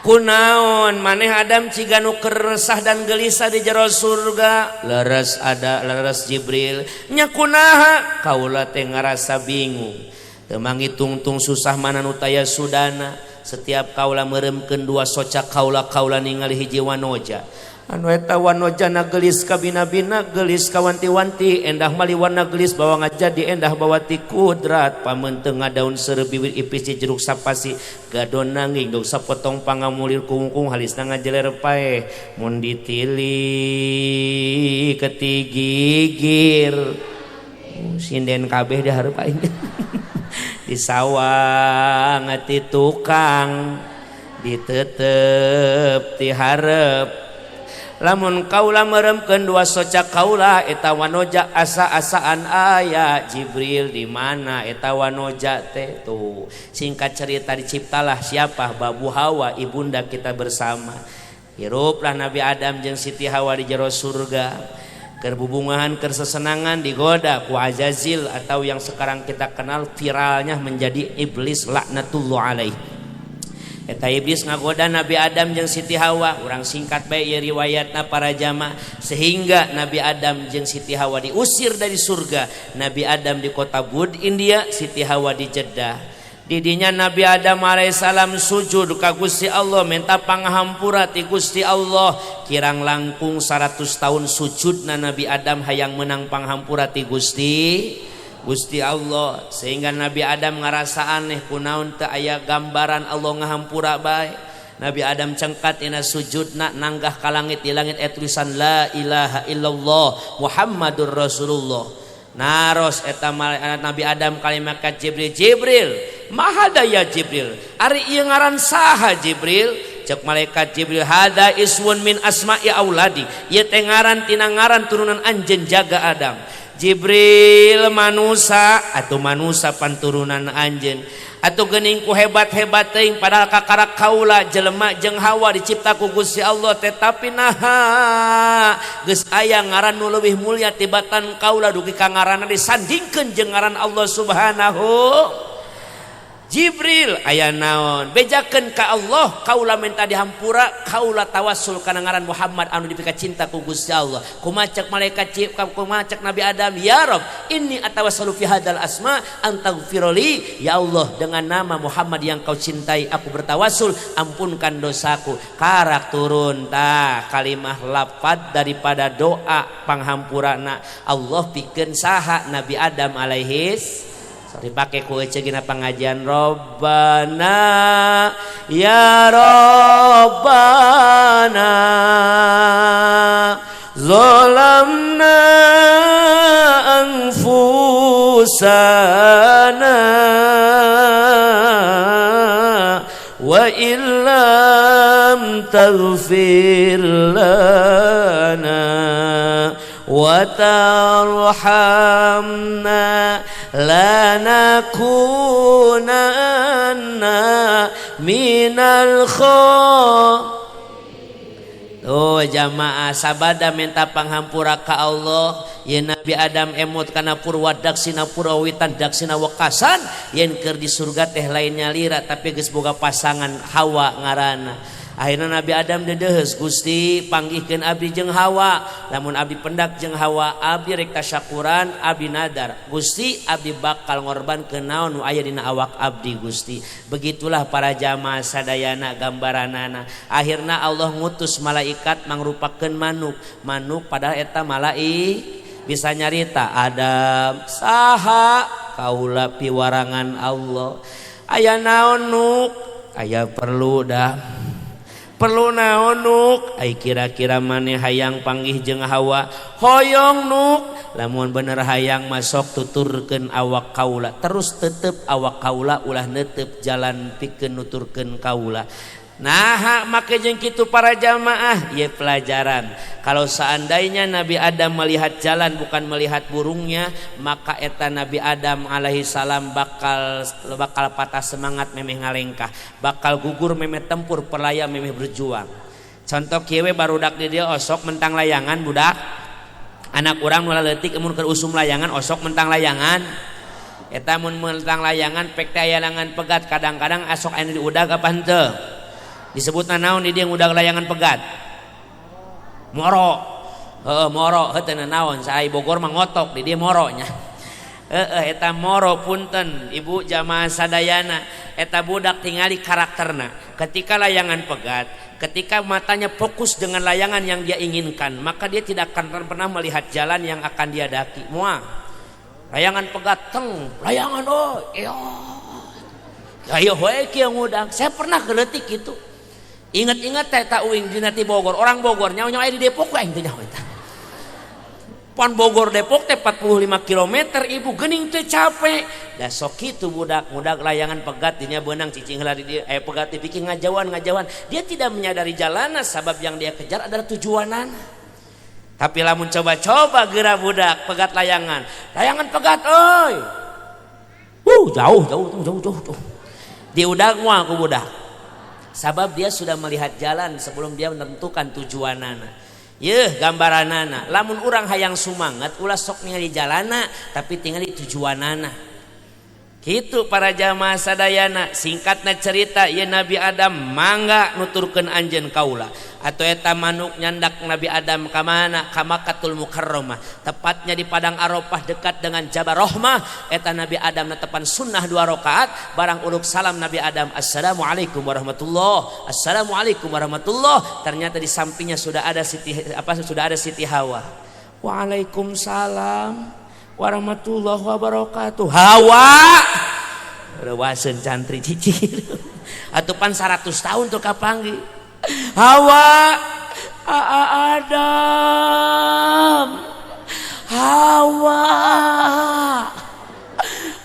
kunaon maneh Adam ciga nu keur resah dan gelisah di jero surga leres ada leres Jibril nya kunaha kaula teh ngarasa bingung teu mangitungtung susah mana nu taya sudana setiap kaula meureumkeun dua soca kaula kaula ningali hiji wanoja anu eta wanojana gelis kabina-bina gelis kawanti-wanti endah maliwana gelis bawa ngajadi endah bawa ti kudrat pamenteng daun seureup bibir ipis jeruk sapasi gadon nanging dog sapotong pangamulir kungkung halisna ngajeler paeh mun ditili ketigigir sinden kabeh di hareup aing di sawang ti tukang ditetep ti hareup lamun kaula meremkeun dua soca kaula eta wanoja asa-asaan aya Jibril di mana eta wanoja teh tuh singkat cerita diciptalah siapa Babu Hawa ibunda kita bersama hiruplah Nabi Adam jeung Siti Hawa di jero surga keur bubungahan keur sesenangan digoda ku Azazil atau yang sekarang kita kenal viralnya menjadi iblis laknatullah alaih. Eta iblis ngagoda Nabi Adam jeung Siti Hawa urang singkat bae ieu riwayatna para jamaah sehingga Nabi Adam jeung Siti Hawa diusir dari surga. Nabi Adam di kota Bud India, Siti Hawa di Jeddah. Didinya Nabi Adam alaihissalam sujud ka Gusti Allah minta pangahampura ti Gusti Allah. Kirang langkung 100 tahun sujudna Nabi Adam hayang menang panghampura ti Gusti Allah sehingga Nabi Adam ngarasa aneh kunaon teu aya gambaran Allah ngahampura bae. Nabi Adam cengkat dina sujudna nanggah ka langit di langit aya tulisan la ilaha illallah Muhammadur Rasulullah. Naros eta Nabi Adam kalimat ka Jibril, Jibril mahadaya Jibril ari ieu ngaran saha Jibril? Cek malaikat Jibril hada ismun min asma'i auladi ieu teh ngaran tina ngaran turunan anjeun jaga Adam. Jibril manusa atau manusa panturunan anjeun atuh geuning ku hebat-hebat teuing padahal kakarak kaula jelema jeung Hawa dicipta ku Gusti Allah tetapi naha geus aya ngaran nu leuwih mulia tibatan kaula dugi ka ngaranna disandingkeun jeung ngaran Allah Subhanahu. Jibril aya naon bejakeun ka Allah kaula minta dihampura kaula tawassul kana ngaran Muhammad anu dipika cinta ku Gusti Allah. Kumacek malaikat kumacek Nabi Adam ya Rob inni atawassalu fi hadzal asma antaghfirli ya Allah dengan nama Muhammad yang kau cintai aku bertawassul ampunkan dosaku. Karak turun tah kalimah lafad daripada doa panghampurana Allah pikeun saha Nabi Adam alaihis dipake ku ece gina pengajian Robbana ya Robbana zalamna anfusana wa illam taghfir lana wa tarhamna lanakunanna minal kho. Tuh jamaah sabada minta panghampura ka Allah yen Nabi Adam emot kana purwa daksina purwawitan daksina wekasan yen keur di surga teh lain nyalira tapi geus boga pasangan Hawa ngaranna. Akhirna Nabi Adam dedeheus Gusti panggihkeun abdi jeung Hawa lamun abdi pendak jeung Hawa abdi rek tasyakuran abdi nadar Gusti abdi bakal ngorbankeun naon nu aya dina awak abdi Gusti. Begitulah para jamaah sadayana gambaranana. Akhirna Allah ngutus malaikat mangrupakeun manuk manuk padahal eta malaik bisa nyarita Adam saha kaula piwarangan Allah aya naon nuk Aya perlu dah. Perlu naon nuk? Ai kira-kira maneh hayang panggih jeung Hawa? Hoyong nuk. Lamun bener hayang masuk tuturkeun awak kaula. Terus tetep awak kaula ulah netep jalan pikeun nuturkeun kaula. Nah, make jeung kitu para jamaah, ieu pelajaran. Kalau seandainya Nabi Adam melihat jalan bukan melihat burungnya, maka eta Nabi Adam alaihi salam bakal patah semangat memeh ngalengkah, bakal gugur memeh tempur perlaya memeh berjuang. Contoh kieu we barudak di dieu osok mentang layangan budak. Anak urang nu leutik mun keur usum layangan osok mentang layangan. Eta mun mentang layangan pek teh aya layangan pegat, kadang-kadang asok aya diudag apa henteu? Disebutna naon di dia ngudag layangan pegat? Moro. Heeh, moro heuh teu naon, saai Bogor mah ngotok di dia moro nya. Heeh, eta moro punten ibu jamaah sadayana, eta budak tingali karakterna. Ketika layangan pegat, ketika matanya fokus dengan layangan yang dia inginkan, maka dia tidak akan pernah melihat jalan yang akan dia daki. Moal. Layangan pegat teng, layangan oh, iya. Ayo we kieu ngudag. Saya pernah keleutik kitu. Ingat-ingat teh tak uing dina ti Bogor, orang Bogor nyawa-nyawa di Depok aing teh nyawa eta. Pan Bogor Depok teh 45 km ibu geuning teh capek. Da sok kitu budak, budak layangan pegat dinya beunang cicing heula di dieu, pegat dipikir ngajauhan. Dia tidak menyadari jalanna sabab yang dia kejar adalah tujuanana. Tapi lamun coba-coba geura budak pegat layangan. Layangan pegat euy. Jauh jauh jauh jauh. Diudag moal ku budak. Sabab dia sudah melihat jalan sebelum dia menentukan tujuanana. Yeuh gambaranana. Lamun urang hayang sumangat ulah sok ningali jalana tapi tingali tujuanana. Kitu para jamaah sadayana, singkatna cerita ieu Nabi Adam mangga nuturkeun anjeun kaula. Atau eta manuk nyandak Nabi Adam ka mana? Ka Makkatul Mukarramah, tepatnya di Padang Arafah dekat dengan Jabal Rahmah. Eta Nabi Adam netepan sunnah 2 rakaat, barang uluk salam Nabi Adam, assalamualaikum warahmatullah, assalamualaikum warahmatullah. Ternyata di sampingnya sudah ada Siti Hawa. Waalaikumsalam warahmatullahi wabarakatuh. Hawa rewaseun cantri cicir. Atuh pan 100 tahun tuh kapanggih. Hawa, Adam, Hawa,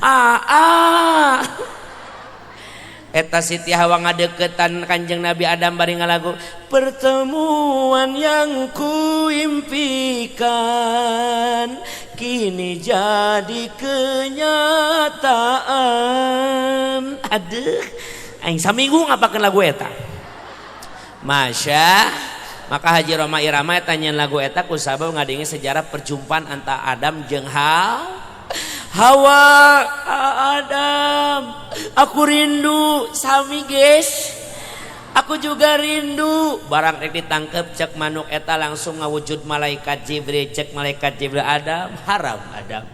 Aa. Eta Siti Hawa ngadeukeutan Kanjeng Nabi Adam bari ngalagu pertemuan yang kuimpikan kini jadi kenyataan. Aduh, aing saminggu ngapakeun lagu eta. Masya, maka Haji Roma Irama eta nyeun lagu eta ku sabab ngadenge sejarah perjumpaan antara Adam jeung Hawa. Adam, aku rindu sami guys. Aku juga rindu. Barang rek ditangkep cek manuk eta langsung ngawujud malaikat Jibril, cek malaikat Jibril Adam, haram Adam.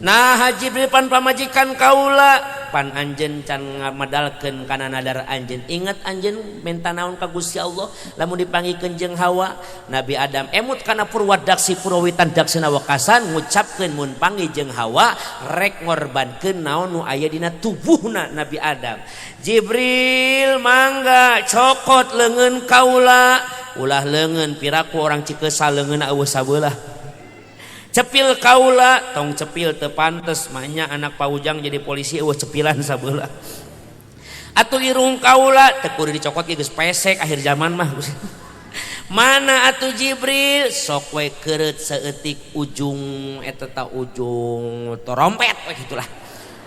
Nah Jibril pan pamajikan kaula, pan anjeun can ngamedalkeun kana nadar anjeun. Ingat anjeun menta naon ka Gusti Allah lamun dipanggihkeun jeung Hawa. Nabi Adam emut kana purwadaksi purwitan daksina wekasan ngucapkeun mun panggih jeung Hawa rek ngorbankeun naon nu aya dina tubuhna Nabi Adam. Jibril mangga cokot leungeun kaula, ulah leungeun piraku orang Cikesal leungeunna eueuh sabelah. Cepil kaula tong cepil teu pantes manya anak paujang jadi polisi eueuh cepilan sabelah. Atuh irung kaula teu kudu dicokot ge geus pesek akhir zaman mah. Mana atuh Jibril sok we keureut saeutik ujung eta ta ujung torompet we gitulah.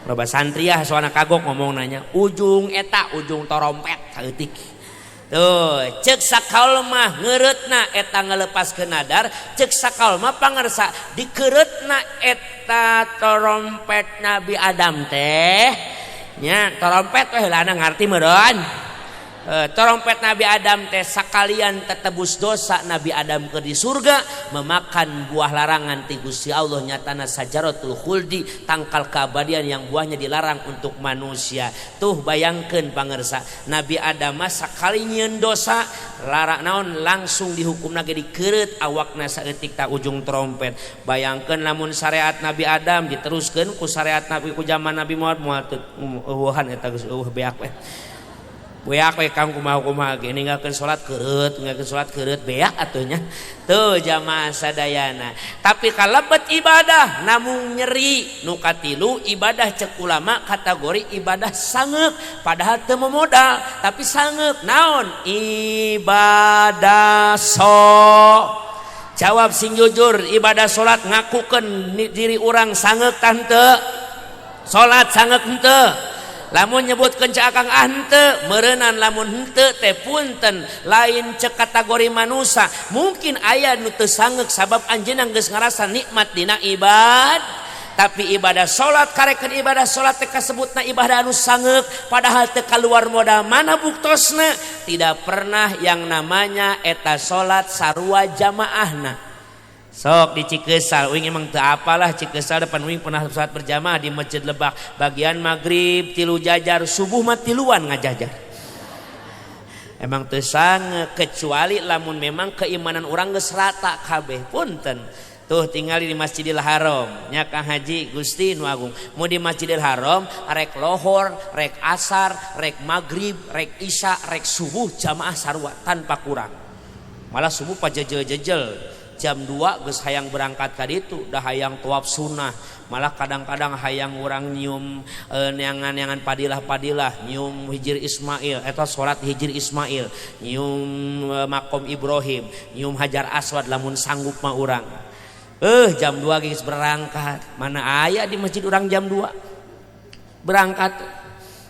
Loba santriah soalna kagok ngomong nanya ujung eta ujung torompet saeutik. Tuh, cek sakaul mah ngeureutna eta ngalepaskeun nadar, cek sakaul mah pangarsa dikeureutna eta torompet Nabi Adam teh. Nya torompet we heulana ngarti meureun. Torompet Nabi Adam teh sakalian tetebus dosa Nabi Adam ke di surga memakan buah larangan ti Gusti Allah nyatana sajaratul khuldi tangkal keabadian yang buahnya dilarang untuk manusia. Tuh bayangkeun pangersa Nabi Adam mah sakali nyieun dosa larang naon langsung dihukumna ge dikeureut awakna saeutik ta ujung trompet. Bayangkeun lamun syariat Nabi Adam diteruskeun ku syariat Nabi ku zaman Nabi Muhammad moal teu eueuhan eta geus eueuh beak we. Beak we Kang kumaha-kumaha ge ninggalkeun salat keureut, ninggalkeun salat keureut beak atuh nya. Tuh jamaah sadayana. Tapi kalebet ibadah namung nyeri. Nu katilu ibadah cek ulama kategori ibadah sangeuk padahal teu modal tapi sangeuk naon? Ibadah jawab sing jujur, ibadah salat ngakukeun diri urang sangeuk tah henteu? Salat sangeuk henteu? Lamun nyebutkeun cek akang ah henteu, meureunan lamun henteu teh punten lain cek kategori manusia. Mungkin aya nu teu sangeuk sabab anjeunna geus ngarasa nikmat dina ibad. Tapi ibadah salat karekeun ibadah salat teh kasebutna ibadah anu sangeuk padahal teu kaluar modal. Mana buktosna? Tidak pernah yang namanya eta salat sarua jamaahna. Sok di Cikesal, uing emang teu apalah Cikesal depan uing pernah salat berjamaah di Masjid Lebak. Bagian maghrib tilu jajar, subuh mah tiluan ngajajar. Emang teu sangeuk kecuali lamun memang keimanan urang geus rata kabeh punten. Tuh tinggal di Masjidil Haram nya Kang Haji Gusti nu Agung. Mau di Masjidil Haram rek lohor, rek asar, rek maghrib, rek isya, rek subuh jamaah sarua tanpa kurang. Malah subuh pajejel-jejel jam 2 geus hayang berangkat ka ditu, dah hayang tawaf sunnah. Malah kadang-kadang hayang urang nyium neangan-neangan padilah-padilah, nyium Hijir Ismail, eta salat Hijir Ismail, nyium makom Ibrahim, nyium Hajar Aswad lamun sanggup mah urang. Jam 2 geus berangkat. Mana aya di masjid urang jam 2 berangkat.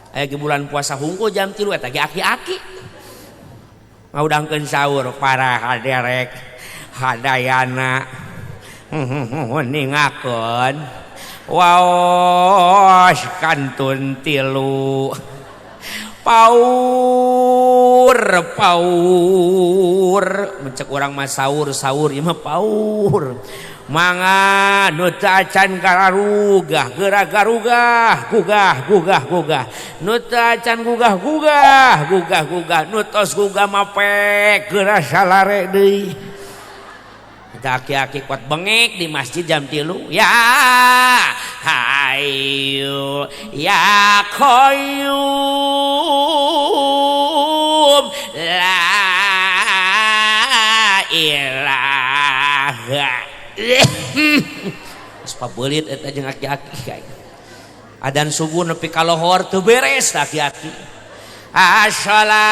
Aya ge bulan puasa hungkul jam 3 eta ge aki-aki. Ngaudangkeun sahur para haderek hadayana ningakeun waos kantun tilu paur paur mencek urang mah sahur sahur ieu mah paur mangga nu teu acan gararugah geura garugah gugah gugah gugah nu teu acan gugah gugah gugah gugah nu tos gugah mah pek geura salare deui. Aki-aki kuat bengek di masjid jam 3 ya hayu ya qayyum la ilaha. Geus pabelit eta jeung aki-aki. Adan subuh nepi ka lohor teu beres aki-aki. Assalat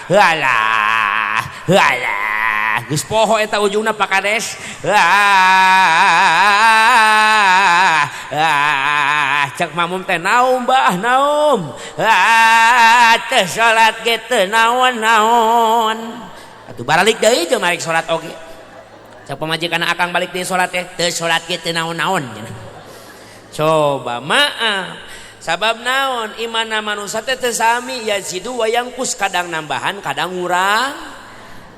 alah alah geus poho eta ujungna Pak Kades. Cek mamum teh naum bah naum teh salat ge teu naon-naon atuh baralik deui jeung marek salat oge. Cek pamajikan akang balik deui salat teh teu salat ge teu naon-naon. Coba maaf sabab naon imana manusia teh teu sami yazidu wa yangkus, kadang nambahan kadang ngurang.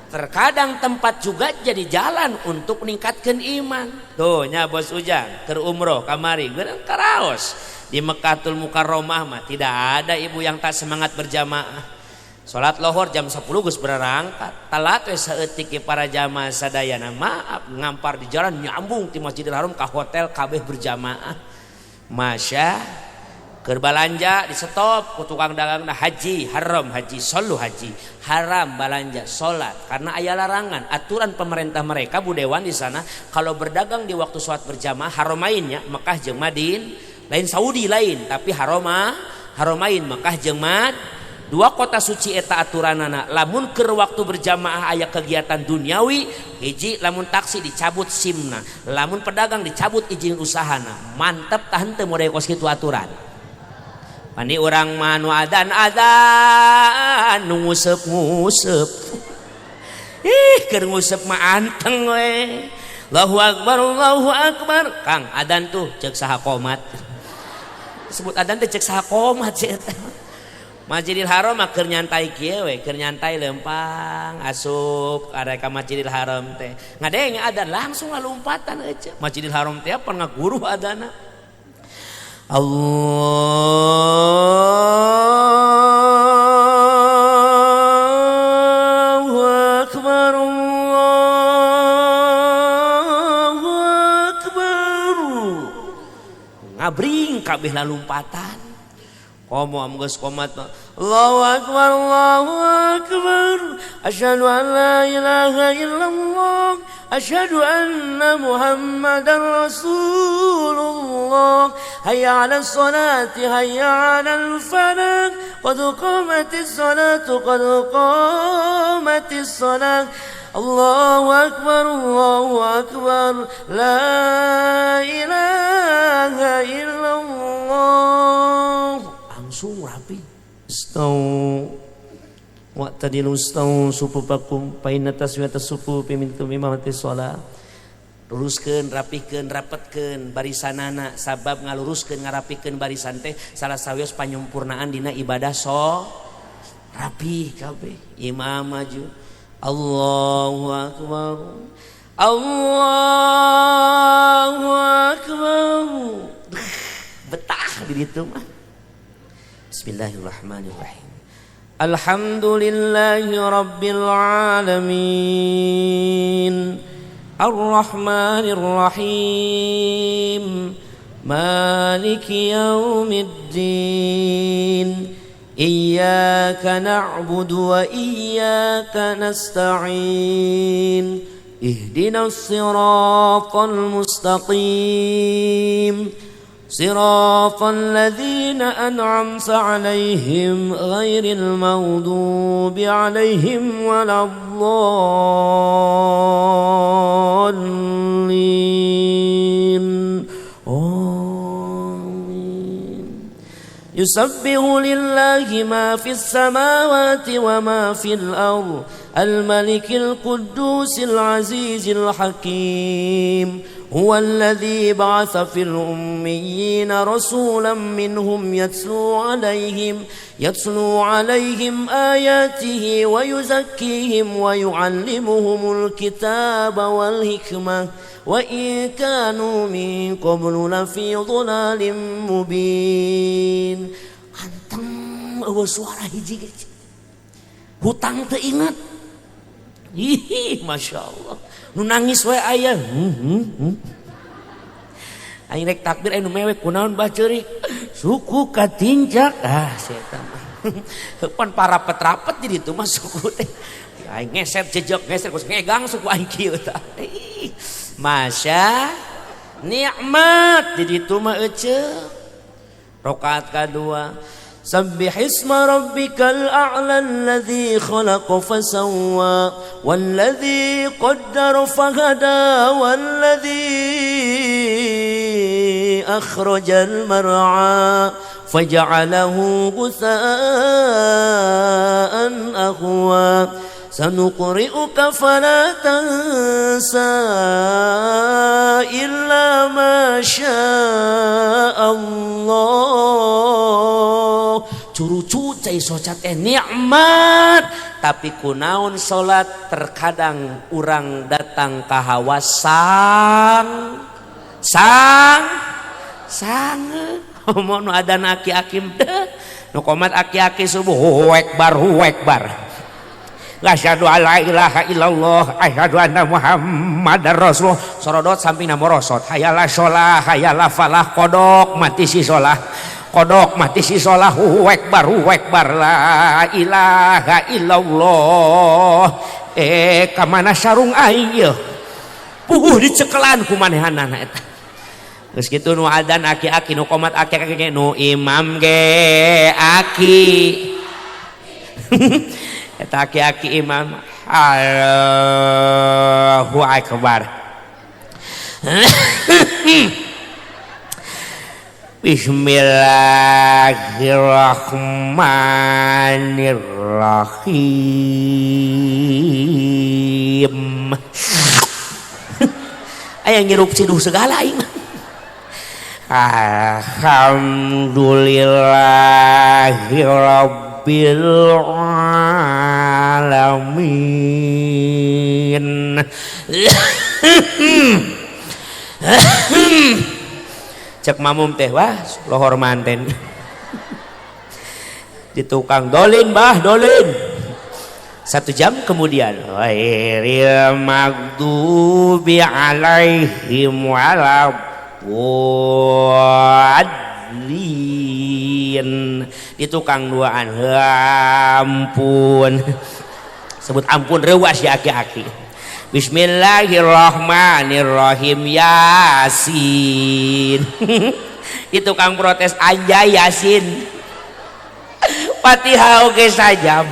Terkadang tempat juga jadi jalan untuk meningkatkan iman. Tuh nya bos Ujang keur umroh kamari geurang karaos di Mekkatul Mukarramah mah tidak ada ibu yang tak semangat berjamaah. Salat lohor jam 10 geus berangkat. Telat we saeutik para jamaah sadayana. Maaf ngampar di jalan nyambung ti Masjidil Haram ka hotel kabeh berjamaah. Masya keur balanja di stop ku tukang dagangna haji haram haji solu haji haram balanja salat karena aya larangan aturan pemerintah mereka budewan di sana kalau berdagang di waktu salat berjamaah haramainnya Mekah jeung Madin lain Saudi lain tapi haramain Mekah jeung Mad dua kota suci eta aturanana lamun keur waktu berjamaah aya kegiatan duniawi hiji lamun taksi dicabut simna lamun pedagang dicabut izin usahana mantep tah henteu model kos kitu aturan. Pani urang mah nu adan adan nu nguseup nguseup ih keur nguseup mah anteng we Allahu akbar Allahu akbar Kang adan tuh ceuk saha qomat sebut adan teh ceuk saha qomat sih eta. Masjidil Haram mah keur nyantai kieu we keur nyantai lempang asup arek ka Masjidil Haram teh ngadenge adan langsung lalumpatan eueuh Masjidil Haram teh apa ngaguruh adana Allahu Ngabring kabeh lalumpatan. Komo am geus komat Allahu akbar Allahu akbar asyhadu an la ilaha illallah asyhadu anna Muhammadar Rasulullah hayya 'alas salati hayya 'alal falah qad qamatis salatu qad qamatis salah Allahu akbar Allahu akbar la ilaha illallah. Langsung rapi. Stau wa'tadilu stau sufufakum fa inna taswiyata sufufi min imamati shalah. Luruskeun, rapihkeun, rapetkeun barisanana sabab ngaluruskeun ngarapikeun barisan teh salah sawios panyumpurnaan dina ibadah so rapi kabeh. Imam maju. Allahu akbar. Allahu akbar. Betah di ditu mah. Bismillahirrahmanirrahim. Alhamdulillahi rabbil alamin. Arrahmanir rahim. Maliki yaumiddin. Iyyaka na'budu wa iyyaka nasta'in. Ihdinas siratal mustaqim. صراط الذين أنعمت عليهم غير المغضوب عليهم ولا الضالين. آمين. يسبح لله ما في السماوات وما في الأرض الملك القدوس العزيز الحكيم. هو الذي بعث في الأميين رسولا منهم يتلو عليهم آياته ويزكيهم ويعلمهم الكتاب والحكمة وإن كانوا من قبل لفي ضلال مبين. Anteng eueuh suara hiji hutang teu ingat. Ih, Masya Allah. Nu nangis we aya. Aing rek takbir aya nu mewek kunaon bah ceurik. Suku katincak. Ah, setan. Pan parapet-rapet di ditu mah suku teh. Aing ngeser jejak ngeser geus ngegang suku aing kieu tah. Masya nikmat di ditu mah eceu. Rakaat kadua. سبح اسم ربك الأعلى الذي خلق فسوى والذي قدر فهدى والذي أخرج المرعى فجعله غثاء أهوى سنقرئك فلا تنسى إلا ما شاء الله. Curucu cai socat nikmat tapi kunaon salat terkadang urang datang ka hawa sang sang sang nu adan aki-aki nu komat aki-aki subuh huekbar huekbar. Asyhadu alla ilaha illallah asyhadu anna Muhammadar Rasulullah. Sorodot sampingna morosot hayalah sholah hayalah falah kodok mati si sholah kodok mati si sholah huekbar huekbar la ilaha illallah. Kamana sarung aing ieu puguh dicekelan ku manehanana eta. Geus kitu nu adan aki-aki nu komat aki-aki nu imam ge aki. Eta aki-aki imam Allahu akbar. Bismillahirrahmanirrahim. Aya ngirup ciduh segala aing. Alhamdulillahirabbil alamin. Cek mamum teh wah lohor manten. Di tukang dolin bah dolin. 1 jam kemudian ghairil maghdubi alaihim walad. waladdallin. Di tukang duaan ampun. Sebut ampun reuas ya aki-aki. Bismillahirrahmanirrahim Yasin. Di tukang protes anjay Yasin. Fatihah oge sajam.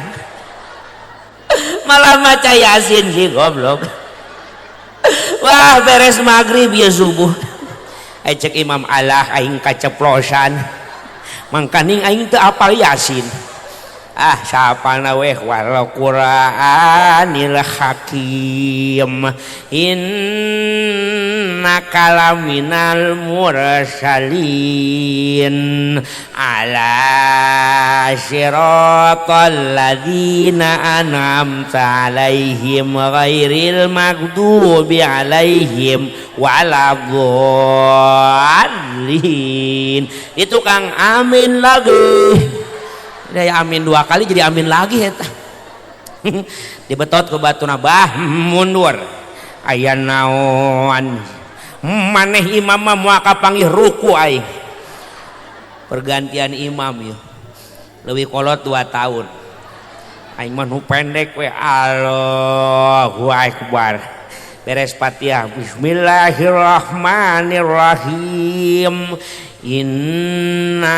Malah maca Yasin sih goblok. Wah beres maghrib ya subuh. Cek imam Allah aing kaceplosan. Mangkaning aing teu apal Yasin. Ah sapana weh wal Qur'anil Hakim innaka laminal mursalin ala siratal ladzina an'amta alaihim ghairil maghdubi alaihim waladdallin. Itu Kang amin lagi. Dari amin dua kali jadi amin lagi eta. Dibetot ke batu nabah mundur. Aya naon maneh imam mah moal kapanggih ruku aing. Pergantian imam ya. Leuwih kolot 2 tahun. Aing mah nu pendek we. Allahu akbar. Beres Fatihah. Bismillahirrahmanirrahim. Inna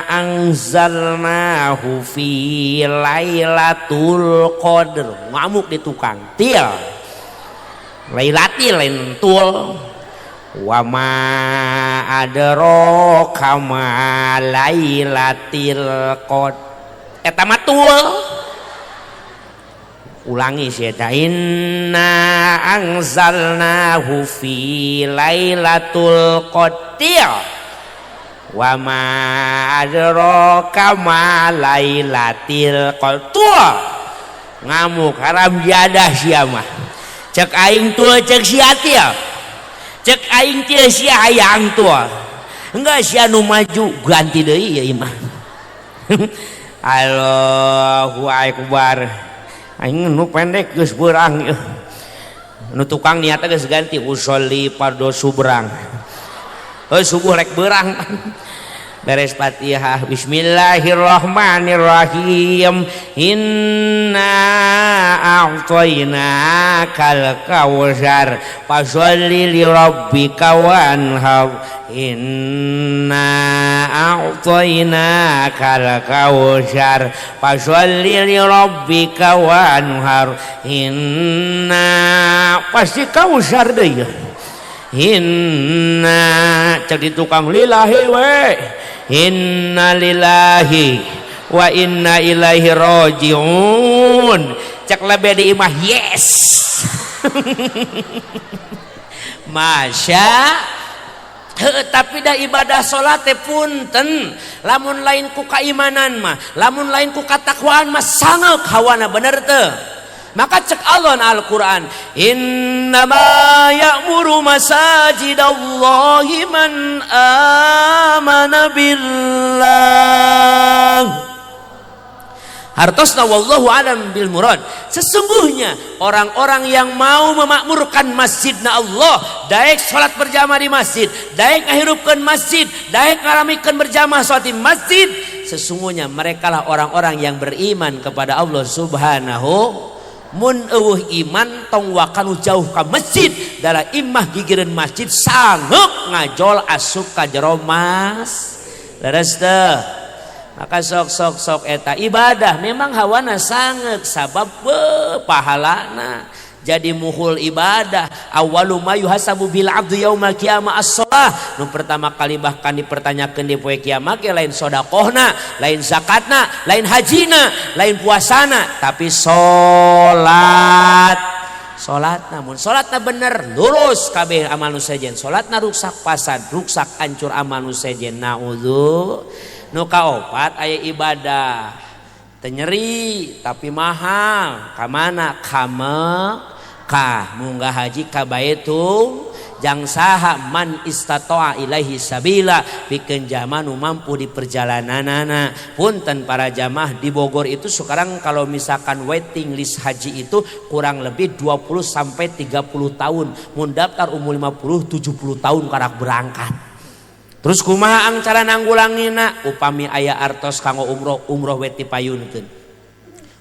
anzalnahu fi lailatul qadr. Ngamuk di tukang til. Lailatil lain tul. Wa ma adraka ma lailatul qadr. Eta mah tul. Ulangi sih eta. Inna anzalnahu fi lailatul qadr. Wa ma adraka ma lailatul qadr. Ngamuk haram jadah sia mah. Cek aing tul cek sia til. Cek aing til sia hayang tul. Enggak sia nu maju ganti deui ya imah. Allahu akbar. Aing nu pendek geus beurang ieu. Nu tukang niatna geus ganti usolli fardhu subrang. Heuh subuh rek beurang. Beres Fatihah. Bismillahirrahmanirrahim. Inna a'tainakal kautsar fasholli li rabbika wanhar. Inna a'tainakal kautsar fasholli li rabbika wanhar. Inna pasti kautsar deui. Inna cek di tukang lillahi we. Inna lillahi wa inna ilaihi rajiun. Cek lebe di imah yes. Masya tapi dah ibadah salat teh punten lamun lain ku kaimanan mah, lamun lain ku katakwaan mah sangeuk hawana bener teu. Maka cek Allah na Al-Quran, innama ya'muru masajidallahi man amana billah. Hartosna wallahu alam bil murad. Sesungguhnya orang-orang yang mau memakmurkan masjidna Allah, daek salat berjamaah di masjid, daek ngahirupkeun masjid, daek ngaramikeun berjamaah salat di masjid, sesungguhnya merekalah orang-orang yang beriman kepada Allah Subhanahu. Mun eueuh iman tong wakanu jauh ka masjid, dalah imah gigireun masjid sanggeuk ngajol asup ka jero mas. Leres teu? Maka sok sok eta ibadah memang hawana sangeuk sabab pahalana. Jadi muhul ibadah awwalu ma yuhasabu bil abdu yaumal qiyamah as-shalah. Nu pertama kali bahkan dipertanyakeun di poe kiamat ge lain sedekahna, lain zakatna, lain hajina, lain puasana, tapi salat. Salatna mun salatna bener lurus kabeh amal nu sejen. Salatna ruksak pasad, ruksak hancur amal nu sejen. Naudzu. Nu kaopat aya ibadah teu nyeri tapi mahal. Ka mana? Ka Mekah. Munggah haji ka Baitul. Jang saha man istata'a ilaihi sabila, pikeun jalma nu mampu di perjalananana. Punten para jamaah, di Bogor itu sekarang kalau misalkan waiting list haji itu kurang lebih 20 sampai 30 tahun. Mun daftar umur 50 70 tahun karak berangkat. Terus kumaha ang cara nanggulangina? Upami aya artos kanggo umroh, umroh we tipayunkeun.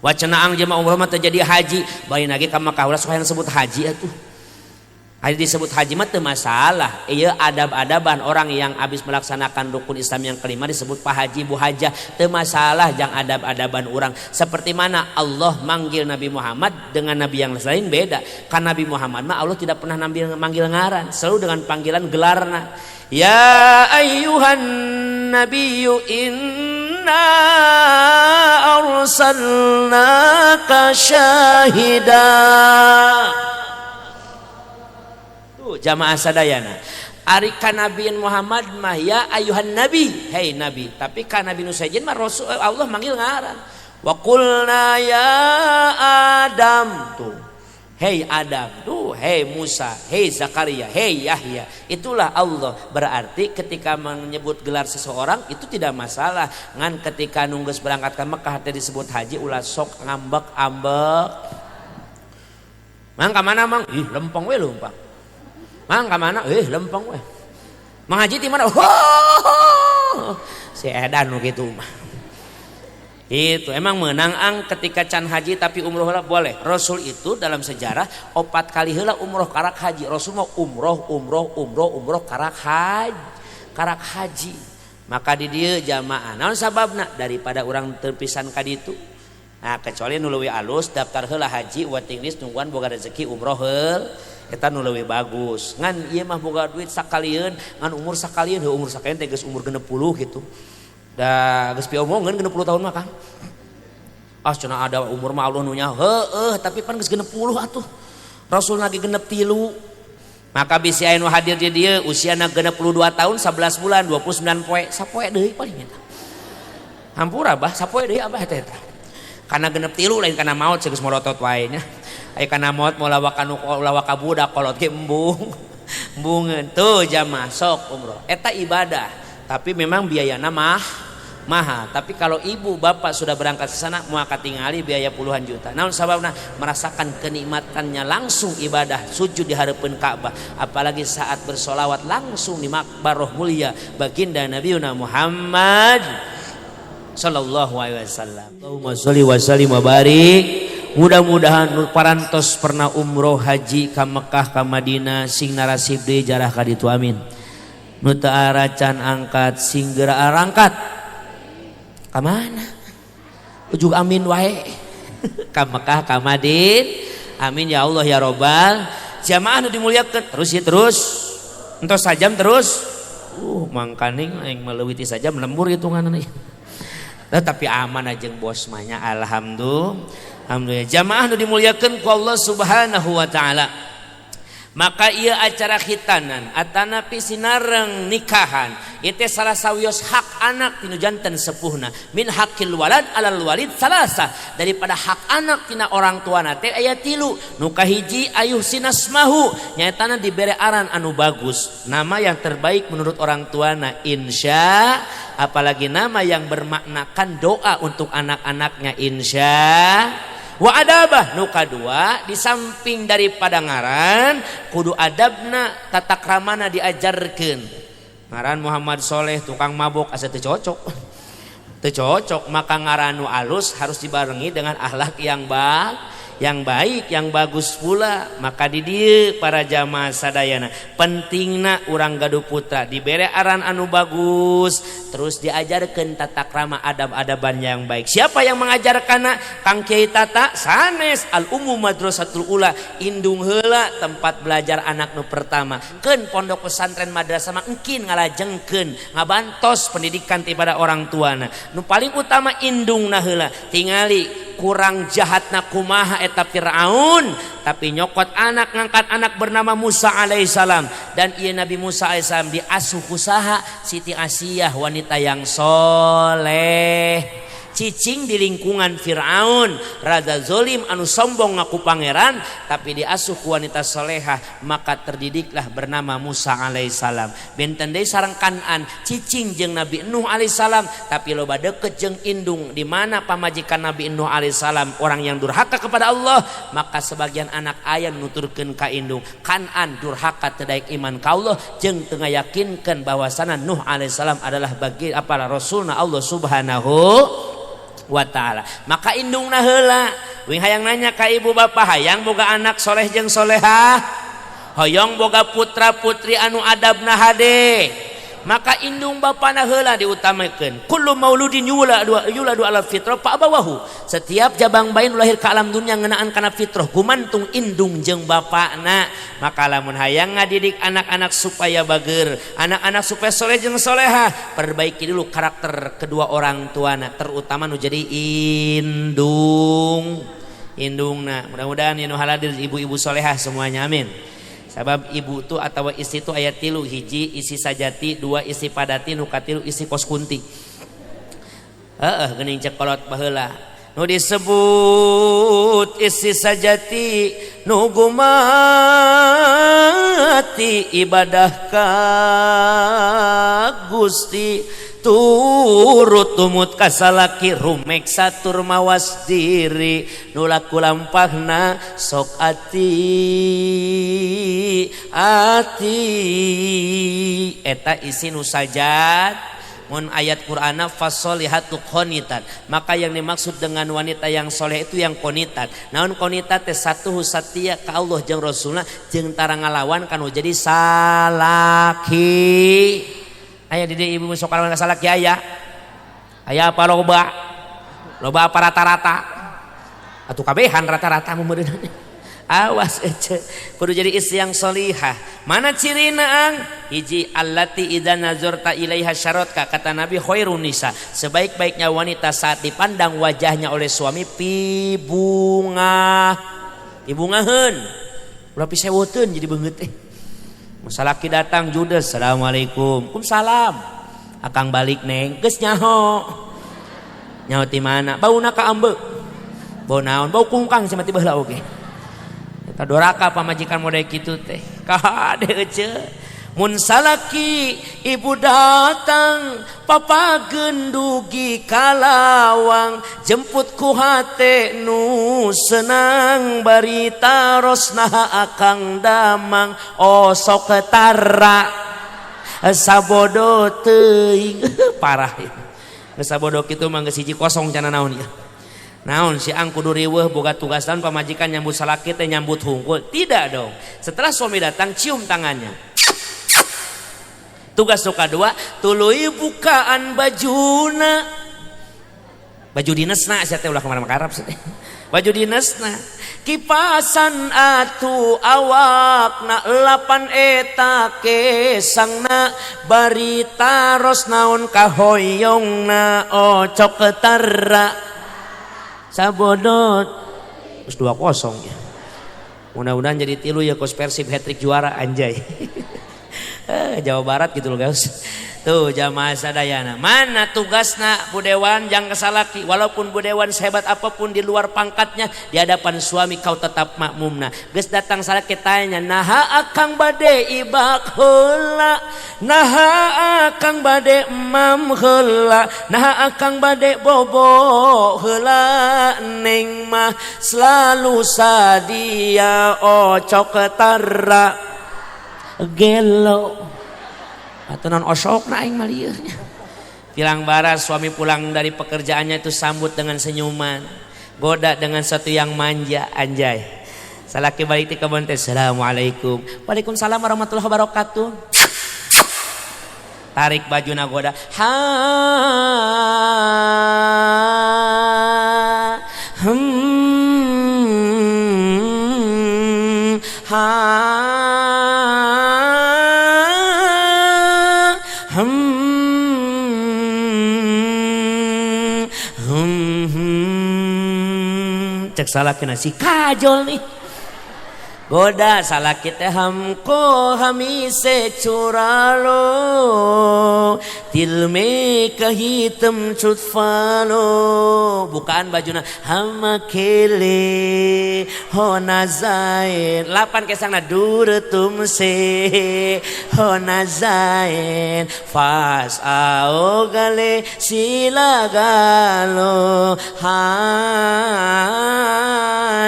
Wacana ang jemaah umroh mah teu jadi haji, bari lagi ka Makkah ulah sok hayang sebut haji atuh. Haji disebut haji mah teu masalah. Ieu adab-adaban orang yang habis melaksanakan rukun Islam yang kelima disebut pak haji, bu hajah, teu masalah jang adab-adaban orang. Seperti mana Allah manggil Nabi Muhammad dengan nabi yang lain beda. Kan Nabi Muhammad mah Allah tidak pernah manggil ngaran, selalu dengan panggilan gelarna. Ya ayyuhan nabiyyu inna arsalnaka syahida. Tuh jamaah sadayana. Ari ka Nabi Muhammad mah ya ayuhan nabi, hei nabi. Tapi ka Nabi nu sejen mah Rasul Allah manggil ngaran. Wa qulna ya Adam, tuh. Hei Adam, tuh, hei Musa, hei Zakaria, hei Yahya. Itulah Allah. Berarti ketika menyebut gelar seseorang itu tidak masalah. Ngan ketika nunggus berangkat ke Mekah teh disebut haji ulah sok ngambek-ambek. Mang ka mana mang? Ih, lempeng we lempeng. Mang ka mana? Ih, lempeng we. Mang haji di mana? Oh, si edan nu kitu mah. Itu emang menang ang ketika can haji tapi umroh heula boleh. Rasul itu dalam sejarah 4 kali heula umroh karak haji. Rasul mau umroh, umroh, umroh, umroh karak haji, karak haji. Maka di dieu jamaah naon sababna daripada urang terpisan ka ditu. Nah, kecuali nu leuwih alus daftar heula haji waiting list nungguan boga rezeki umroh heul. Eta nu leuwih bagus. Ngan ieu mah boga duit sakalieun, ngan umur sakalieun, heuh umur sakalieun teh geus umur 60 gitu. Da geus piomongeun 60 tahun mah Kang. Ah cenah ada umur mah Allah nu nya heueuh tapi pan geus 60 atuh. Rasul lagi 63. Maka bisi aya nu hadir di dieu usiana 62 tahun 11 bulan 29 poe, sapoe deui paling eta. Hampura bah sapoe deui abah eta eta. Kana 63 lain kana maot geus morotot wae nya. Aya kana maot moal lawak lawak ka budak kolot ge embung. Embungeun tuh jamaah sok umroh. Eta ibadah. Tapi memang biayana mah mahal. Tapi kalau ibu bapak sudah berangkat ke sana moal katingali biaya puluhan juta. Naon sababna? Merasakan kenikmatannya langsung ibadah sujud di hareupeun Ka'bah. Apalagi saat bersolawat langsung di makbaroh mulia baginda Nabiuna Muhammad sallallahu alaihi wasallam. Allahumma sholli wa sallim wa barik. Mudah-mudahan nu parantos pernah umroh haji ka Mekah ka Madinah sing narasib deui jarah ka ditu amin. Nu teu aracan angkat sing geura arangkat. Ka mana? Ujug amin wae. Ka Mekah ka Madinah. Amin ya Allah ya Robbal. Jamaah nu dimuliakeun terus ya terus. Entos sajam terus. Mangkaning aing mah leuwih ti sajam lembur hitunganna. Nah, tapi aman aja bos mahnya alhamdulillah. Alhamdulillah. Jamaah nu dimuliakeun ku Allah Subhanahu wa taala. Maka ia acara khitanan atanapi sinareng nikahan itu salah sawios hak anak tinu janten sepuhna min hakil walad alal walid salasa daripada hak anak tina orang tua nate aya tilu nu kahiji ayuh sinasmahu nyaetana dibere aran anu bagus, nama yang terbaik menurut orang tuana insya, apalagi nama yang bermaknakan doa untuk anak-anaknya insya. Wa adabah nu kadua di samping daripada ngaran kudu adabna tata kramana diajarkeun. Ngaran Muhammad Soleh tukang mabok asa teu cocok. Teu cocok maka ngaran nu alus harus dibarengi dengan akhlak yang baik, yang baik, yang bagus pula. Maka di dieu para jamaah sadayana pentingna urang gaduh putra dibere aran anu bagus terus diajarkeun tata krama adab-adaban yang baik. Siapa yang mengajarkanna? Kang Kiai Tata sanes al ummu madrasatul ula indung heula tempat belajar anak nu pertama. Keun pondok pesantren madrasah mah engkin ngalajengkeun ngabantos pendidikan ti pada orang tuana. Nu paling utama indungna heula. Tingali kurang jahatna kumaha eta Firaun tapi nyokot anak ngangkat anak bernama Musa alaihissalam dan ieu Nabi Musa alaihissalam diasuh ku saha? Siti Asiyah, wanita yang soleh. Cicing di lingkungan Fir'aun, raja zolim anu sombong ngaku pangeran, tapi diasuh ku wanita solehah, maka terdidiklah bernama Musa alaihissalam. Benten deui sareng Kan'an, cicing jeung Nabi Nuh alaihissalam, tapi loba deket jeung indung di mana pamajikan Nabi Nuh alaihissalam orang yang durhaka kepada Allah, maka sebagian anak ayam nuturkeun ka indung. Kan'an durhaka teu daek iman ka Allah jeung teu ngayakinkeun bahwasana Nuh alaihissalam adalah bagi apa rasulna Allah subhanahu wa ta'ala. Maka indungna heula wing hayang nanya ka ibu bapak, hayang boga anak soleh jeung solehah, hoyong boga putra putri anu adabna hade, maka indung bapana heula diutamakeun. Kullu mauludin yuladu ala fitrah fa abawahu. Setiap jabang bayi nu lahir ka alam dunia ngeunaan kana fitrah gumantung indung jeung bapana. Maka lamun hayang ngadidik anak-anak supaya bager, anak-anak supaya soleh jeung solehah, perbaiki dulu karakter kedua orang tuana, terutama nu jadi indung. Indungna mudah-mudahan nu haladir ibu-ibu solehah semuanya, amin. Sabab ibu tu atau istri tu ayat tilu, hiji isi sajati, dua isi padati, nu katilu isi kos kunti. Heeh, geuning cek kolot baheula. Nu disebut isi sajati nu gumati ibadah ka Gusti, turut tumut kasalaki rumek satur mawas diri, nu laku lampahna sok ati ati. Eta isi nu sajat. Mun ayat Qur'ana fasolihatu qonitat, maka yang dimaksud dengan wanita yang soleh itu yang qonitat. Naon qonitat teh satu satia ka Allah jeung Rasulna jeung tara ngalawan kanu jadi salaki. Aya di dieu ibu sok ngalawan ka salaki aya. Aya apa loba? Loba apa rata-rata? Atuh kabehan rata-rata meureun. Awas ece, kudu jadi istri yang solihah. Mana cirina ang? Hiji allati idza nazarta ilaiha syaratka, kata Nabi khairun nisa, sebaik-baiknya wanita saat dipandang wajahnya oleh suami pibungah. Pibungaheun. Ulah pisewoteun jadi beungeut teh. Salaki datang judes, assalamualaikum. Waalaikumsalam. Akang balik neng, geus nyaho. Nyaho ti mana? Bauna ka ambeu. Bau naon? Bau kungkang cenah ti baheula oge. Eta doraka pamajikan model kitu teh. Kahade ece. Mun salaki ibu datang papa gendugi kalawang, jemput ku hate nu senang bari taros naha akang damang osok tara sabodo teuing. Parah geus sabodo kitu mah geus hiji kosong cenah naon ieu. Naon si ang kudu riweuh boga tugasan pamajikan nyambut salaki teh nyambut hungkul. Tidak dong. Setelah suami datang cium tangannya. Tugas nu kadua tuluy bukaan bajuna. Baju dinesna sia teh ulah kemana makarab sia teh. Baju dinesna kipasan atuh awakna lapan eta kesangna bari taros naon kahoyongna ocok tara sabodot. Terus 2-0 ya. Mudah-mudahan jadi tilu ya kos Persib hat-trick juara anjay. Jawa Barat gitu loh guys. Tuh jamaah sadayana. Mana tugasna budewan jang kesalaki, walaupun budewan sehebat apapun di luar pangkatnya, di hadapan suami kau tetap makmumna. Geus datang salaki tanya, naha akang bade ibak heula, naha akang bade emam heula, naha akang bade bobo heula, neng mah selalu sadia ocok tara gelo. Atau non osok na aing mah lieur nya. Pilang bara suami pulang dari pekerjaannya itu sambut dengan senyuman, goda dengan sesuatu yang manja anjay. Salaki balik ti kebon teh, assalamualaikum. Waalaikumsalam warahmatullahi wabarakatuh. Tarik bajuna goda. Ha ha cek salah kena si kajol nih. Goda salaki teh hamko hamise curalo tilme kahitem cutfalo bukaan bajuna hamakele honazain lapan kesangna dur tumse honazain fas ao gale silagalo ha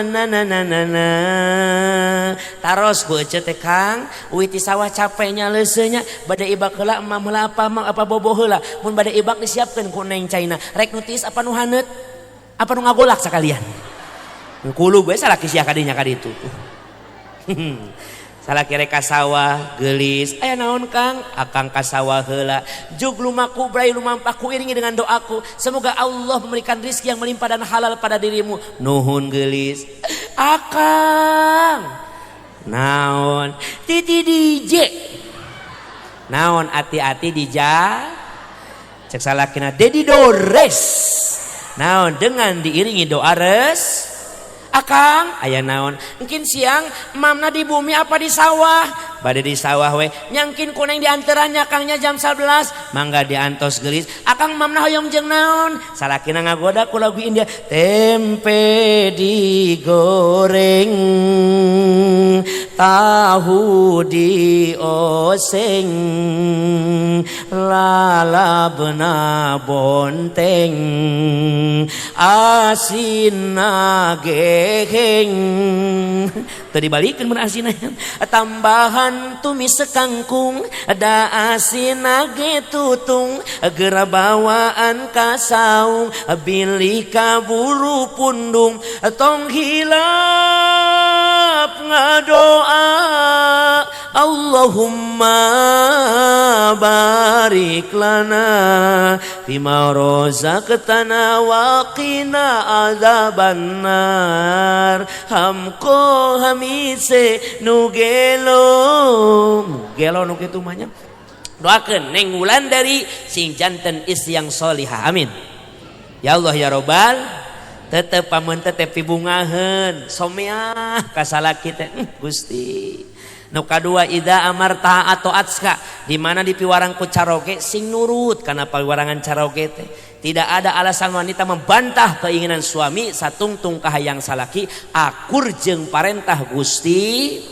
na na na na na taros ku ece teh Kang uwi ti sawah capeknya leuseunya bade ibak heula emam heula apa emam apa bobo heula mun bade ibak disiapkeun ku neng caina rek nu tiis apa nu haneut apa nu ngagolak sakalian kulub we salaki sia kadinya ka ditu salaki rek ka sawah geulis aya naon Kang akang ka sawah heula jug lumaku bray lumampah ku iringi dengan doaku semoga Allah memberikan rizki yang melimpah dan halal pada dirimu nuhun geulis akang naon titi DJ naon ati-ati dija cek salakina Dedi Dores naon dengan diiringi doa res akang aya naon mungkin siang mamna di bumi apa di sawah bade di sawah we nyangkin kuneng di antaranya kangnya jam 11 mangga diantos geulis akang mamna hoyong jeung naon salakina ngagoda ku lagu India tempe digoreng tahu dioseng lalabna bonteng asinna geheng teu dibalikeun mun asinna tambahan tumis kangkung da asinna ge tutung geura bawaan ka saung bilih kaburu pundung tong hilap ngadoa Allahumma barik lana fima razaqtana wa qina adzabannar hamko hamise nu gelo gelo nu kitu mah nya doakeun Neng Wulandari sing janten istri yang solihah amin ya Allah ya Robbal tetep pamun tetep pibungaheun someah ka salaki teh Gusti nu kadua ida amarta atau atska di mana dipiwarang ku caroge sing nurut kana pawiwarangan caroge teh tidak ada alasan wanita membantah keinginan suami satungtung kahayang salaki akur jeung parentah Gusti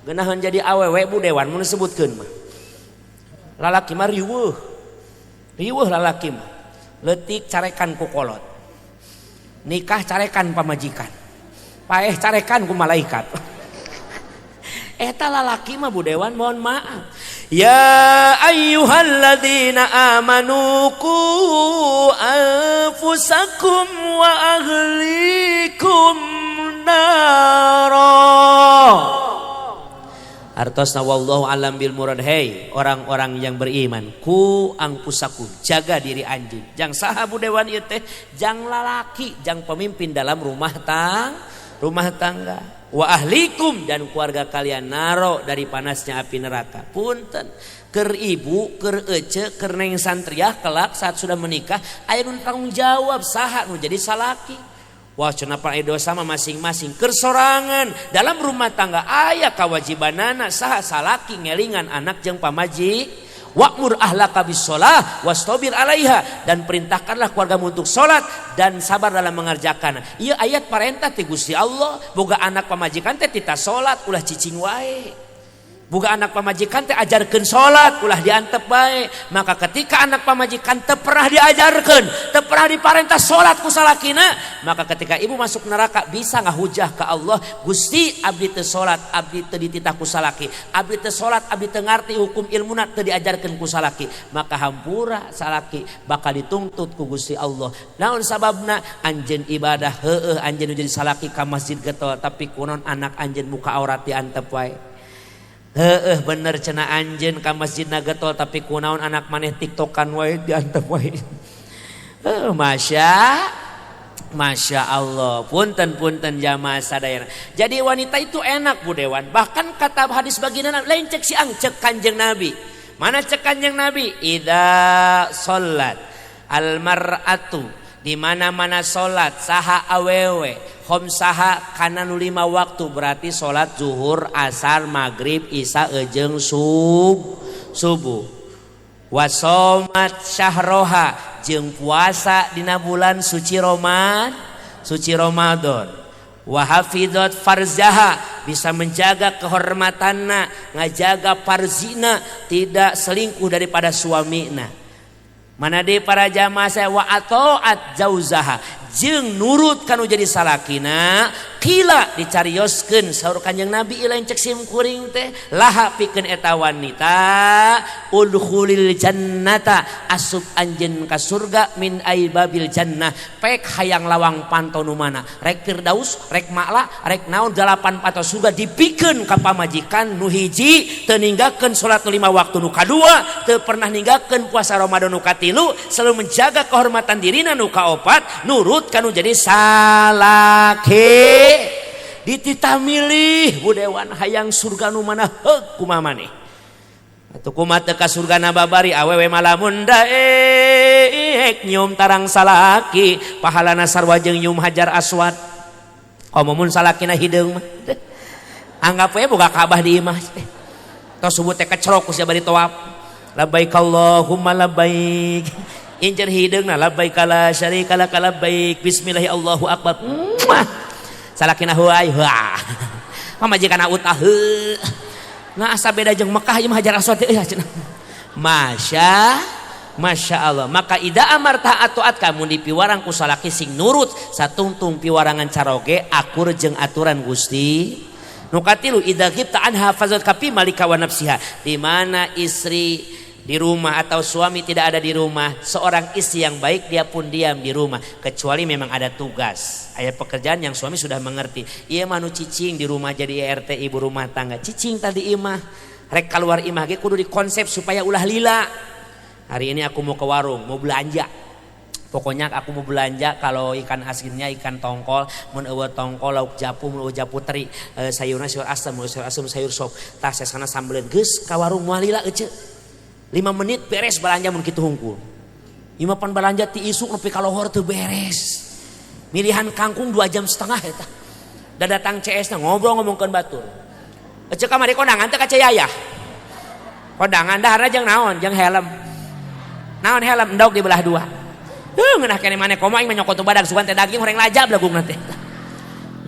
geunaheun jadi awewe bu dewan mun disebutkeun mah lalaki mah riweuh riweuh lalaki mah leutik carekan ku kolot nikah carekan pamajikan paeh carekan ku malaikat eta lalaki mah Bu Dewan mohon maaf ya ayyuhalladzina amanu qu anfusakum wa ahlikum nara artosna wallahu alam bil murad hei orang-orang yang beriman ku angpusakum jaga diri anjeun jang saha Bu Dewan ieu teh jang lalaki jang pemimpin dalam rumah tangga wa ahlikum dan keluarga kalian naro dari panasnya api neraka punten keur ibu keur ece keur neng santriah kelak saat sudah menikah aya nu tanggung jawab saha nu jadi salaki wah cenah pan dosa mah masing-masing keur sorangan dalam rumah tangga aya kawajibanana saha salaki ngelingan anak jeung pamaji wa'mur ahlaka bis-shalah wastabir 'alaiha dan perintahkanlah keluargamu untuk salat dan sabar dalam mengerjakan. Ieu ayat parentah ti Gusti Allah, boga anak pamajikan teh tita salat ulah cicing wae. Boga anak pamajikan teh ajarkeun salat ulah diantep bae. Maka ketika anak pamajikan teu pernah diajarkeun, teu pernah diparentah salat ku salakina, maka ketika ibu masuk neraka bisa ngahujah ka Allah, Gusti abdi teu salat, abdi teu dititah ku salaki, abdi teu salat, abdi teu ngarti hukum ilmuna teu diajarkeun ku salaki, maka hampura salaki bakal dituntut ku Gusti Allah. Naon sababna anjeun ibadah heueuh anjeun jadi salaki ka masjid getol tapi kunaon anak anjeun muka aurat diantep wae. Heeh bener cenah anjeun ka masjid getol tapi kunaon anak maneh tiktokan wae diantep wae. Heuh Masya Allah punten-punten jamaah sadayana. Jadi wanita itu enak Bu Dewan. Bahkan kata hadis baginda lain cek siang cek Kanjeng Nabi. Mana cek Kanjeng Nabi? Idza sholat al mar'atu Di mana-mana salat saha awewe khomsaha kana nu 5 waktu berarti salat zuhur, asar, maghrib, isya jeung subuh. Wasomat syahroha jeung puasa dina bulan suci Ramadan. Wa hafizat farjaha bisa menjaga kehormatanna, ngajaga farzina, tidak selingkuh daripada suamina. Mana deui para jamaah saya wa ataat jauzaha jeung nurut kanu jadi salakina kila dicarioskeun saur Kanjeng Nabi lain cek sim kuring teh laha pikeun eta wanita udkhulil jannata asup anjeun ka surga min aibabil jannah pek hayang lawang panto nu mana rek firdaus rek ma'la rek naon 8 panto surga dipikeun ka pamajikan nu hiji teu ninggalkeun salat nu 5 waktu nu kadua teu pernah ninggalkeun puasa Ramadan nu katilu selalu menjaga kehormatan dirina nu kaopat nurut kanu jadi salaki dititah milih Bu Dewan hayang surga nu mana heuk kumaha maneh atuh kumaha teu ka surgana babari awewe malamun daek nyium tarang salaki pahalana sarua jeung nyium hajar aswad komo mun salakina hideung mah anggap we boga Ka'bah di imah tos subuh teh kecerok ku sia bari tawaf labbaik Allahumma labbaik incer hideungna labbaik la syarika lak labbaik bismillahi Allahu akbar salakina huai hua pamajikan utah heuh nah asa beda jeung Mekah jeung Hajar Aswad teh cenah Masya Allah maka ida amarta atuat kamu dipiwarang ku salaki sing nurut satungtung piwarangan caroge akur jeung aturan Gusti nu katilu idza ghibta anha fazat kapi malika wa nafsiha di mana istri di rumah atau suami tidak ada di rumah, seorang istri yang baik dia pun diam di rumah kecuali memang ada tugas, ada pekerjaan yang suami sudah mengerti. Ieu mah nu cicing di rumah jadi RT ibu rumah tangga, cicing tadi imah, rek keluar imah ge kudu dikonsep supaya ulah lila. Hari ini aku mau ke warung, mau belanja. Pokoknya aku mau belanja kalau ikan asinnya ikan tongkol, mun eueuh tongkol lauk japu, mun eueuh japu teri, sayurna sayur asem, mun sayur asem sayur sop. Tah sesana sambeleun geus ka warung moal lila ece. 5 menit beres belanja mun kitu hungkul. Ieu mah pan belanja ti isuk nepi ka lohor teu beres. Milihan kangkung 2,5 jam eta. Da datang CS na ngobrol ngomongkeun batur. Ece kamari kondangan teh ka Ceyayah. Kondangan daharna jeung naon? Jeung helm. Naon helm endog dibelah dua. Ngeunah keneh maneh komo aing mah nyokot badag sugan teh daging horeng lajab lagungna teh.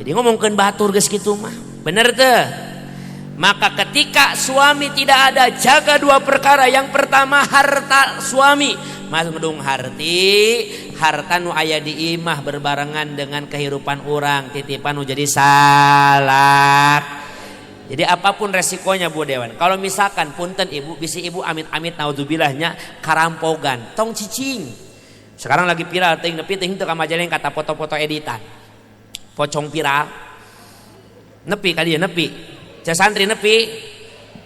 Jadi ngomongkeun batur geus kitu mah. Bener teu? Maka ketika suami tidak ada, jaga dua perkara. Yang pertama harta suami. Mas ngedung harti, harta nu aya di imah berbarengan dengan kehidupan orang, titipan nu jadi salah. Jadi apapun resikonya Bu Dewan. Kalau misalkan punten ibu, bisi ibu amit-amit naudzubilahnya karampogan, tong cicing. Sekarang lagi viral ting nepi ting teu ka majaleng kata foto-foto editan. Pocong viral. Nepi ka dieu nepi. Cek santri nepi.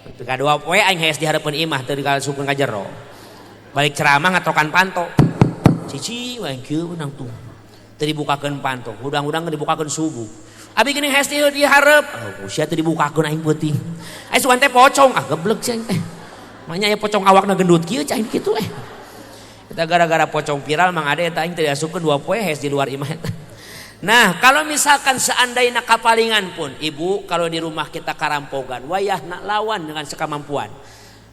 Nepi ka dua poe aing hees di hareupeun imah teu dikasupkeun ka jero. Balik ceramah ngatrokan panto. Cici wae kieu nangtung. Teu dibukakeun panto, hudang-hudang dibukakeun subuh. Abi geuning hees di hareup. Oh, sia teu dibukakeun aing peuting. Aing sugan teh pocong, ah geblek sia teh. Manya aya pocong awakna gendut kieu cai kitu eh. Kita gara-gara pocong viral mang ade eta aing teu diasupkeun 2 poe hees di luar imah eta. Nah, kalau misalkan seandainya kapalingan pun, ibu kalau di rumah kita karampogan, wayahna lawan dengan sekemampuan.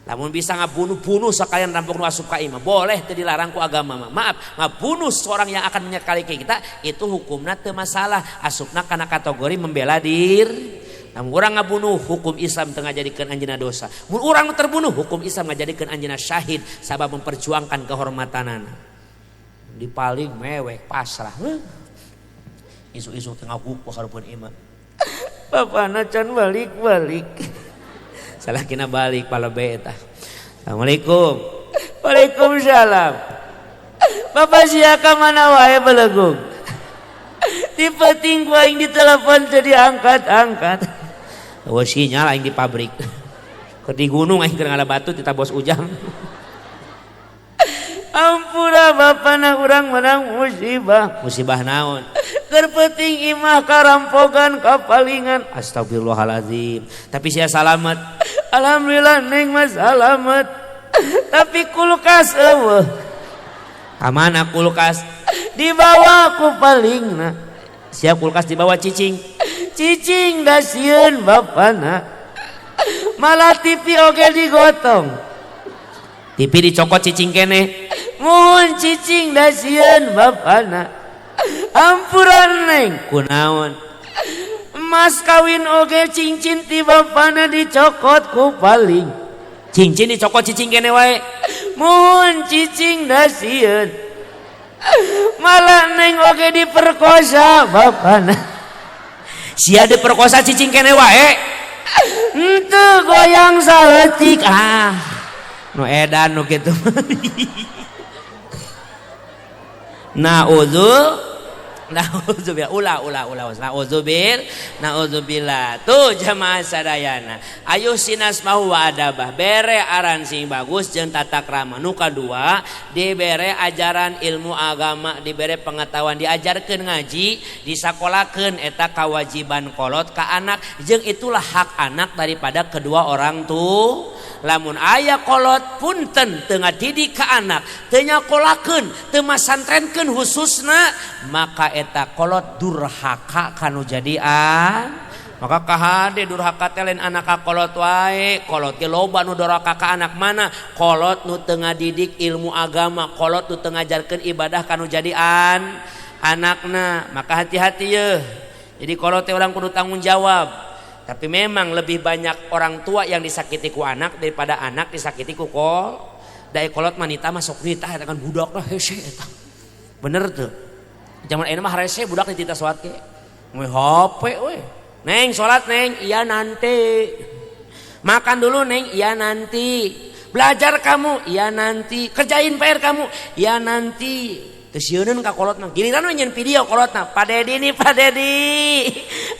Lamun bisa ngabunuh-bunuh sekalian rampok nu asup ka imah, boleh teu dilarang ku agama mah. Maaf, ngabunuh seorang yang akan menyakali kita itu hukumna teu masalah, asupna kana kategori membela diri. Lamun urang ngabunuh, hukum Islam teu ngajadikeun anjeunna dosa. Mun urang nu terbunuh, hukum Islam ngajadikeun anjeunna syahid sabab memperjuangkan kehormatanana. Dipaling mewek pasrah. Isu-isu tengah buku hareupeun imah. Bapana can balik-balik. Salah kina balik palebe eta. Assalamualaikum. Waalaikumsalam. Bapak sia ka mana wae belegung? Di peuting ku aing ditelepon teu diangkat-angkat. Eueuh sinyal aing di pabrik. Keur di gunung aing keur ngala batu tita bos Ujang. Ampura bapana urang menang musibah. Musibah naon? Keur peuting imah karampogan kapalingan. Astagfirullahalazim. Tapi sia salamet. Alhamdulillah neng mah salamet. Tapi kulkas eueuh. Ka mana kulkas? Dibawa ku palingna. Siap kulkas dibawa cicing. Cicing da sieun bapana. Malah TV oge digotong. TV dicokot cicing keneh. Muhun cicing da sieun bapana. Ampuran neng kunaon. Mas kawin oge cincin ti bapana dicokot ku paling. Cincin dicokot cicing kene wae. Muhun cicing da sieun. Malah neng oge diperkosa bapana. Sia diperkosa cicing kene wae. Henteu goyang saleutik. Ah, nu edan nu kitu. Nauzubillah, ulah ulah ulah, nauzubil, nauzubillah. Tuh jamaah sadayana. Ayuh sinas mau wa adabah, bere aran sing bagus jeung tata krama. Nu kadua, dibere ajaran ilmu agama, dibere pengetahuan, diajarkeun ngaji, disakolakeun eta kawajiban kolot ka anak, jeung itulah hak anak daripada kedua orang tuh. Lamun aya kolot punten teu ngadidik ka anak, teu nyakolakeun, teu masantrenkeun khususna, maka eta kolot durhaka kanu jadian. Maka kahade durhaka teh lain anak ka kolot wae, kolot ge loba nu doraka ka anak mana? Kolot nu teu ngadidik ilmu agama, kolot nu teu ngajarkeun ibadah kanu jadian anakna. Maka hati-hati yeuh. Jadi kolot teh urang kudu tanggung jawab. Tapi memang lebih banyak orang tua yang disakiti ku anak daripada anak disakiti ku kol. Da kolot manita masuk nita eta kan budak lah hese eta. Bener tuh. Zaman ayeuna mah harese budak ditita salat ge. Moe HP we. Neng salat neng, iya nanti. Makan dulu neng, iya nanti. Belajar kamu, iya nanti. Kerjain PR kamu, iya nanti. Terus ka kolotna. Giliran we nyeun video kolotna. Pak Dedi nih, Pak Dedi.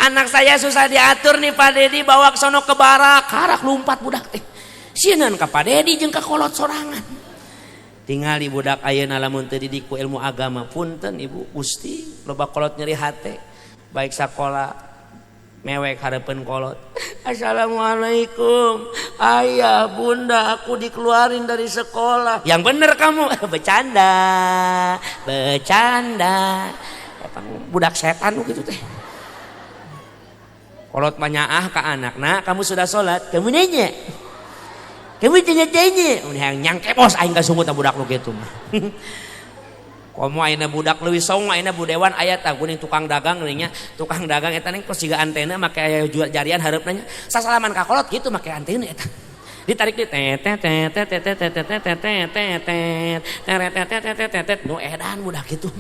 Anak saya susah diatur nih Pak Dedi, bawa ke sono ke barak. Karak lumpat budak teh. Sieun ka Pak Dedi jeung ka kolot sorangan. Tingali budak ayeuna lamun teu didik ku ilmu agama, punten ibu Gusti, loba kolot nyeri hate. Baik sakola mewek hareupeun kolot. Assalamualaikum, ayah bunda, aku dikeluarin dari sekolah. Yang bener kamu. Bercanda, bercanda. Budak setan gitu teh. Kolot manyaah ka anak, nak kamu sudah sholat, kamu nanya, kamu tanya-tanya, yang nyangke bos aing ka sungut budak lu gitu mah. Komo ayeuna budak leuwih song ayeuna budewan aya tah kuning tukang dagang nya, tukang dagang eta ning kos siga antena make aya jarian hareupna nya. Sasalaman ka kolot gitu make antena eta. Ditarik di tet tet tet tet tet tet tet tet tet tet tet tet tet tet nu edan budak gitu.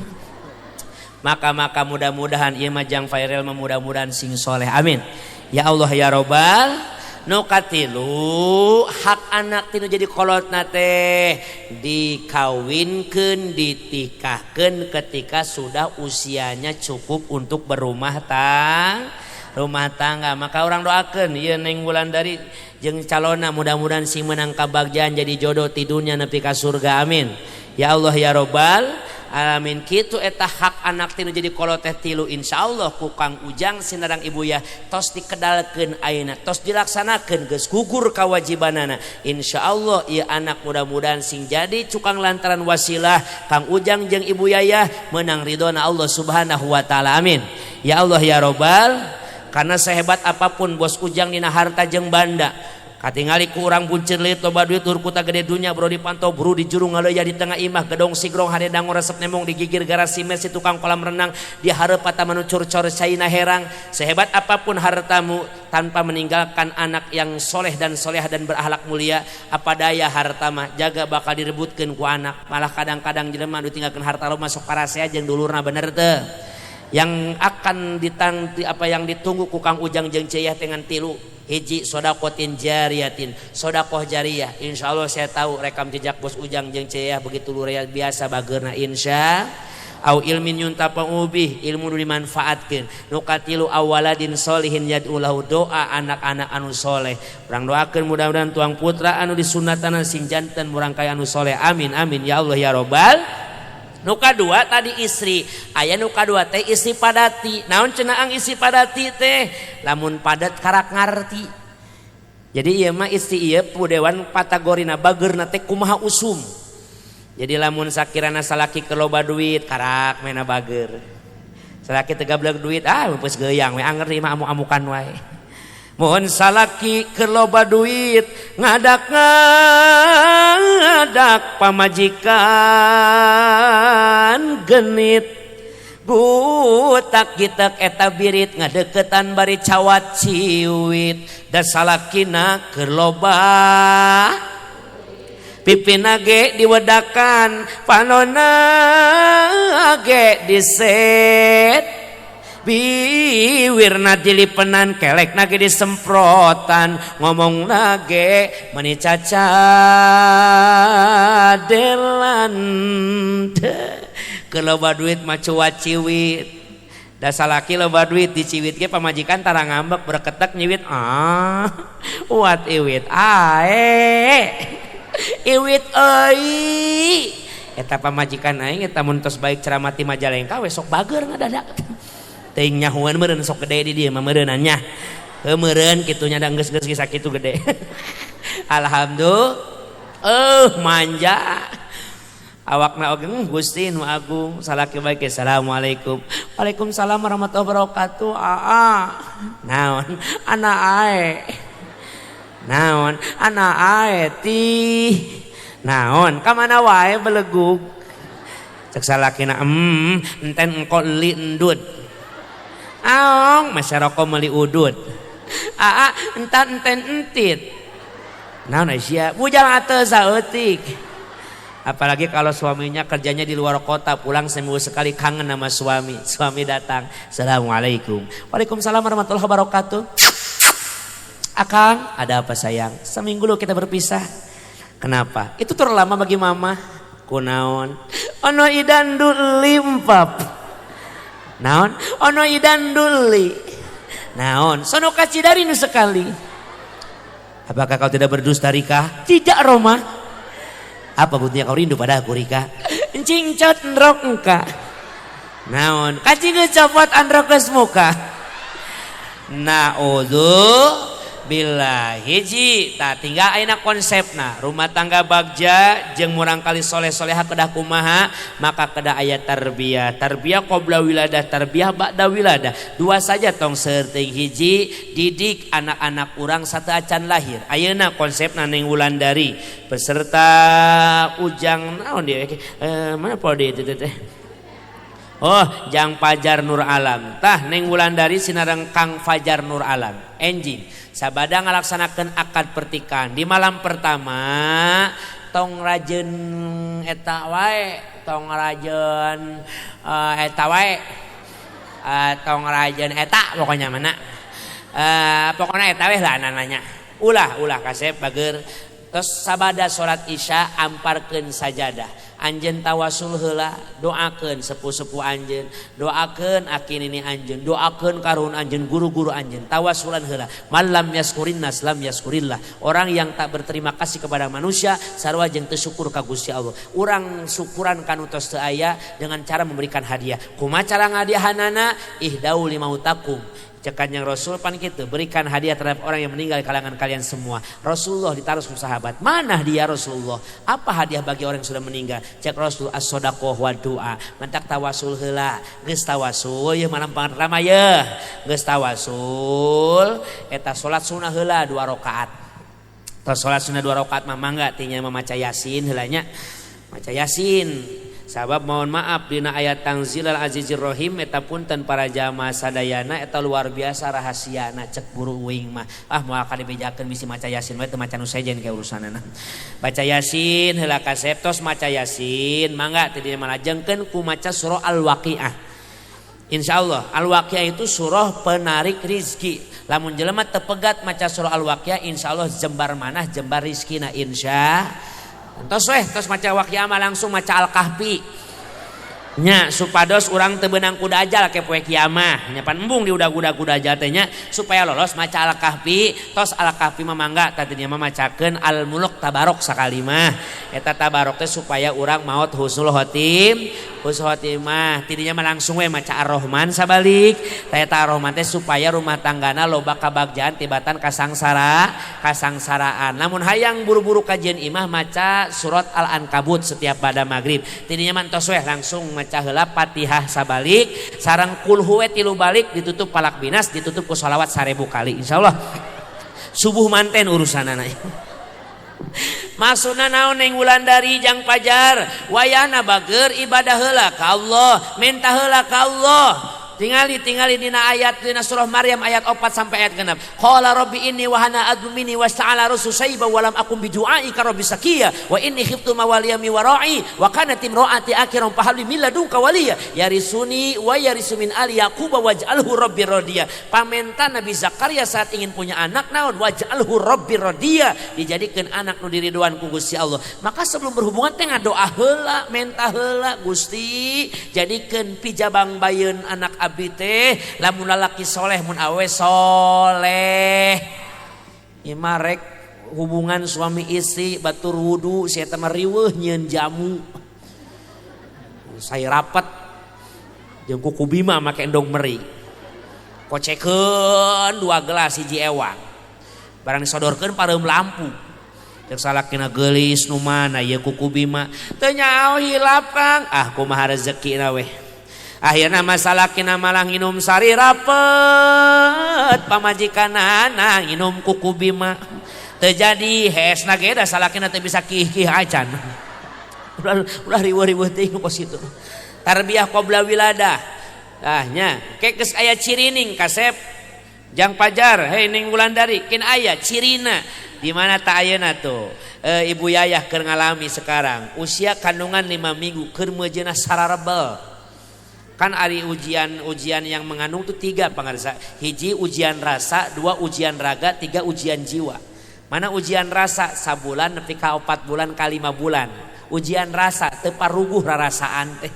Maka mudah-mudahan ieu mah jang viral mudah-mudahan sing soleh. Amin. Ya Allah ya Robbal. Nu katilu hak anak tinu jadi kolotna teh dikawinkeun, ditikahkeun ketika sudah usianya cukup untuk berumah tangga. Maka orang doakeun ieu Neng Wulandari jeung calonna mudah-mudahan sing menang kabagjaan jadi jodoh ti dunya nepi ka surga. Amin. Ya Allah ya Robbal alamin. Kitu eta hak anak tinu jadi kolot teh tilu. Insyaallah ku Kang Ujang sinarang ibu ya tos dikedalkeun ayeuna, tos dilaksanakeun, geus gugur kawajibanana. Insyaallah ieu anak mudah-mudahan sing jadi cukang lantaran wasilah Kang Ujang jeung Ibu Yayah menang ridhona Allah Subhanahu wa taala. Amin. Ya Allah ya Robbal. Karena sehebat apapun bos Ujang dina harta jeung banda, katingali ku urang buncir leuit loba duit tur kuta gede dunya bro dipantau bro di jurung ngaleuya di tengah imah gedong sigrong hade dango resep nemong di gigir garasi mersi tukang kolam renang di hareup pataman curcor caina herang. Sehebat apapun hartamu tanpa meninggalkan anak yang soleh dan solehah dan berakhlak mulia, apa daya harta mah jaga bakal direbutkeun ku anak. Malah kadang-kadang jelema nu tinggalkeun harta lo masuk parasea jeung dulurna, bener teu? Yang akan ditangti apa yang ditunggu ku Kang Ujang jeung Ceyah dengan tilu. Hiji sodakotin jariyatin, sodakoh jariyah. Insyaallah saya tahu rekam jejak bos Ujang jeung Ceyah begitu luar biasa bageurna insya. Au ilmin yuntafa'u bih, ilmu nu dimanfaatkeun. Nu katilu awaladin solihin yad'ulahu, doa anak-anak anu soleh. Urang doakeun mudah-mudahan tuang putra anu disunatana sing janten murangkaya anu soleh. Amin amin ya Allah ya Robbal. Nu kadua tadi istri, aya nu kadua teh istri padati. Naon cenah ang istri padati teh? Lamun padat karak ngarti. Jadi ieu mah istri ieu pudewan patagorina bageurna teh kumaha usum. Jadi lamun sakirana salaki keur loba duit karak mena bager. Salaki teu gablek duit ah geus geuyang we anger mah amuk-amukan wae. Mun salaki keur loba duit ngadak-ngadak pamajikan genit. Gutak gitek eta birit ngadeukeutan bari cawat ciwit da salakina keur loba pipina ge diwedakan panona ge diset biwirna dilipenan kelekna ge disemprotan ngomongna ge meni cacadelan. Keur loba duit mah cuat ciwit. Da salaki loba duit diciwit ge pamajikan tara ngambek berketek nyiwit ah uat iwit ae iwit euy eta pamajikan aing eta mun tos baik ceramah ti Majalengka we sok bager ngadadak teuing nyahueun meureun sok gede di dieu mah meureunna nya heuh meureun kitu nya da geus-geus geus sakitu gede. Alhamdulillah manja awakna oge Gusti nu agung salaki bae assalamualaikum waalaikumsalam warahmatullahi wabarakatuh aa naon ana ae naon ana ae ti naon ka mana wae belegug cek salakina enten engko li endut aong masyaroko meuli udut aa entan enten entit naon sia bujang ateu saeutik. Apalagi kalau suaminya kerjanya di luar kota, pulang seminggu sekali kangen sama suami. Suami datang, assalamualaikum. Waalaikumsalam warahmatullahi wabarakatuh. Akang, ada apa sayang? Seminggu lu kita berpisah. Kenapa? Itu terlalu lama bagi mama. Kunaon? Ono idan duli empap. Naon? Ono idan duli. Naon? Sono kacidari nu sekali. Apakah kau tidak berdusta Rika? Tidak Roma. Apa buktinya kau rindu pada aku Rika? Encing cot ndrok engka. Naon? Kaci copot androk geus muka. Naudzu billah hiji tah tinggal ayeuna konsepna rumah tangga bagja jeung murangkali soleh-soleha kedah kumaha maka kedah aya tarbiyah. Tarbiyah qabla wiladah, tarbiyah ba'da wiladah. Dua saja tong saeutik hiji didik anak-anak urang sateuacan lahir. Ayeuna konsepna Neng Wulandari peserta Ujang naon dia mana pode itu teh. Oh, Jang Fajar Nur Alam. Tah Neng Wulandari sinareng Kang Fajar Nur Alam. Enjing sabada ngalaksanakeun akad pertikahan di malam pertama tong rajeun eta wae, tong rajeun eta wae. Tong rajeun eta pokoknya mana. Pokoknya eta we lah nanya. Ulah ulah kasep bager. Terus sabada salat Isya amparkeun sajadah. Anjeun tawasul heula, doakeun sepuh-sepuh anjeun, doakeun aki nini anjeun, doakeun karuhun anjeun, guru-guru anjeun, tawasulan heula. Malam yaskurin nas lam yaskurillah. Orang yang tak berterima kasih kepada manusia sarua jeung teu syukur ka Gusti Allah. Urang syukuran ka nu tos teu aya dengan cara memberikan hadiah. Kumaha cara ngadiahanana? Ihdau limautakum. Cek Kanjeng Rasul pan kitu, berikan hadiah terhadap orang yang meninggal di kalangan kalian semua. Rasulullah ditaruh ku sahabat, mana hadiah Rasulullah? Apa hadiah bagi orang yang sudah meninggal? Cek Rasul as-sadaqah wa doa. Mentak tawasul heula, geus tawasul yeuh malam pertama yeuh. Geus tawasul eta salat sunah heula 2 rakaat. Tos salat sunah 2 rakaat mah mangga tinya mamaca Yasin heula nya. Maca Yasin. Sabab mohon maaf dina ayat Tanzilal Azizir Rahim eta punten para jamaah sadayana eta luar biasa rahasiana cek buru uing mah. Ah moal ka dibejakeun bisi maca Yasin we teu maca nu sejen ke urusanana. Baca Yasin heula kasep tos maca Yasin mangga teu dina malajengkeun ku maca surah Al-Waqiah. Insyaallah Al-Waqiah itu surah penarik rizki. Lamun jelema teu pegat maca surah Al-Waqiah insyaallah jembar manah jembar rizkina insya. Tos weh, tos maca Waqiah mah langsung maca Al-Kahfi. Nya supados urang teu beunang ku dajal ke poe kiamah. Nya pan embung di udag-udag ku dajal teh nya supaya lolos maca Al-Kahfi. Tos Al-Kahfi mah mangga tadinya mah macakeun Al-Mulk Tabarok sakali mah. Eta Tabarok teh supaya urang maot husnul khotim, husnul khotimah. Tidinya mah langsung we maca Ar-Rahman sabalik. Tah eta Ar-Rahman teh supaya rumah tanggana loba kabagjaan tibatan kasangsara, kasangsaraan. Lamun hayang buru-buru kajian imah maca surat Al-Ankabut setiap pada maghrib. Tidinya mah tos we langsung maca heula Fatihah sabalik sareng kul huwa 3 balik ditutup palak binas ditutup ku sholawat 1000 kali insyaallah subuh manten urusanana. Maksudna naon Neng Wulandari jang Pajar wayana bager ibadah heula ka Allah minta heula ka Allah. Tingali dina ayat dina surah Maryam ayat 4 sampai ayat 6. Qala rabbi inni wahana admini wasta'ala rusu sayba wa lam akum bidu'aika rabbi sakiya wa inni khiftu mawaliya mi wara'i wa kanat imra'ati akhiran fahabli min ladunka waliya yarisuni wa yarisu min ali yaquba waj'alhu rabbi radiya. Pamenta Nabi Zakaria saat ingin punya anak naon waj'alhu rabbi radiya dijadikeun anak nu diridoan ku Gusti Allah. Maka sebelum berhubungan teh ngadoa heula menta heula Gusti jadikeun pijabang bayeun anak abdi teh lamun lalaki soleh mun awe soleh. Ieu mah rek hubungan suami istri batur wudu sia teh mah riweuh nyieun jamu. Saya rapat jeung kuku Bima make endong meri. Kocekeun 2 gelas hiji ewang. Barang disodorkeun pareum lampu. Cek salakina geulis nu mana ieu kuku Bima. Teu nyaho hilap Kang. Ah kumaha rezekina weh. Akhirna masalakina malah nginum sari rapet pamajikanana nginum kuku Bima. Teu jadi hesna ge da salakina teu bisa kih-kih acan. Ulah riweuh-riweuh teuing kos kitu. Tarbiyah qabla wiladah. Tah nya, ke geus aya cirining kasep Jang Pajar, hei Ning Wulandari, kin aya cirina di mana tak ayeuna tuh. Ibu Yayah keur ngalami sekarang, usia kandungan 5 minggu keur meujeuhna sararebel. Kan ari ujian-ujian yang mengandung tuh 3 pangarsa. Hiji ujian rasa, 2 ujian raga, 3 ujian jiwa. Mana ujian rasa sabulan nepi ka 4 bulan ka 5 bulan. Ujian rasa teu paruguh rarasaan teh.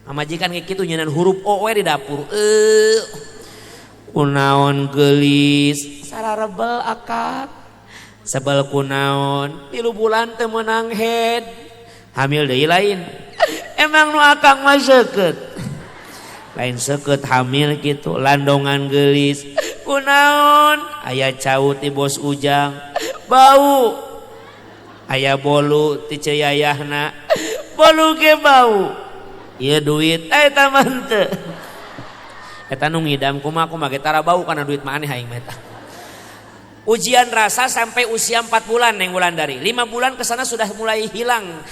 Pamajikan ge kitu nyeunan huruf O we di dapur. Kunaon geulis, sararebel akak. Sebel kunaon, 3 bulan teu meunang head. Hamil deui lain. Emang nu akang mah seukeut. Lain seukeut hamil gitu landongan geulis kunaon aya cau ti bos Ujang bau aya bolu ti ceu yayahna bolu ge bau ieu duit eta mah teu eta nu ngidam kumaha kumaha ge tara bau kana duit mah aneh aing mah eta. Ujian rasa sampai usia 4 bulan Neng Wulandari. 5 bulan ke sana sudah mulai hilang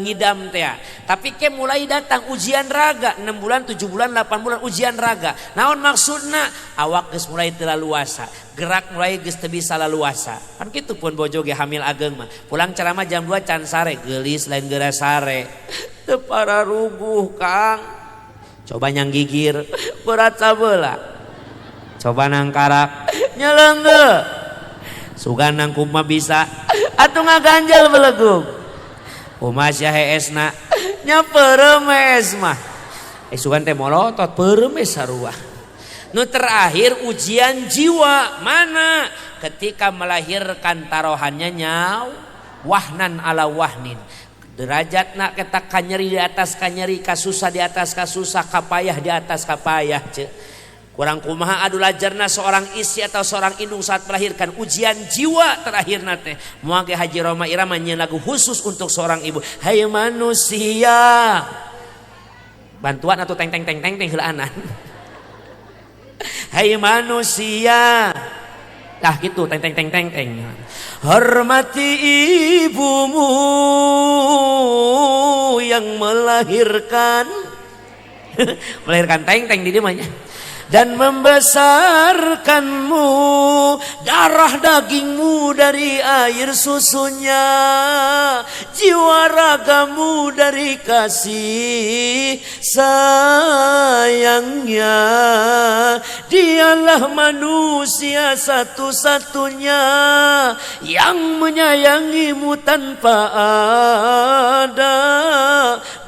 ngidam teh. Tapi ke mulai datang ujian raga 6 bulan, 7 bulan, 8 bulan ujian raga. Naon maksudna? Awak geus mulai teu laluasa, gerak mulai geus teu bisa laluasa. Kan kitu pun bojo ge hamil ageng mah. Pulang ceramah jam 2 can sare, geulis lain geura sare. Teu pararuguh Kang. Coba nyang gigir, berat sabeula. Coba nangkarak, nyelengge. Sugan nang kuma bisa atuh ngaganjel belegug. Kumaha sia heesna nya peureum hees mah. Sugan teh molotot peureum we sarua. Nu terakhir ujian jiwa mana ketika melahirkan tarohannya nyau wahnan ala wahnin. Derajatna eta kanyeri di atas kanyeri, kasusah di atas kasusah, kapayah di atas kapayah ce. Kurang kumaha adu lajarna seorang istri atau seorang indung saat melahirkan ujian jiwa terakhir nate. Moal ge Haji Rhoma Irama nyeun lagu khusus untuk seorang ibu. Hai manusia. Bantuan atau teng teng teng teng teng heulaanan. Hai manusia. Tah gitu teng teng teng teng teng. Hormati ibumu yang melahirkan. Melahirkan teng teng di dieu mah nya. Dan membesarkanmu, darah dagingmu dari air susunya, jiwa ragamu dari kasih sayangnya. Dialah manusia satu-satunya yang menyayangimu tanpa ada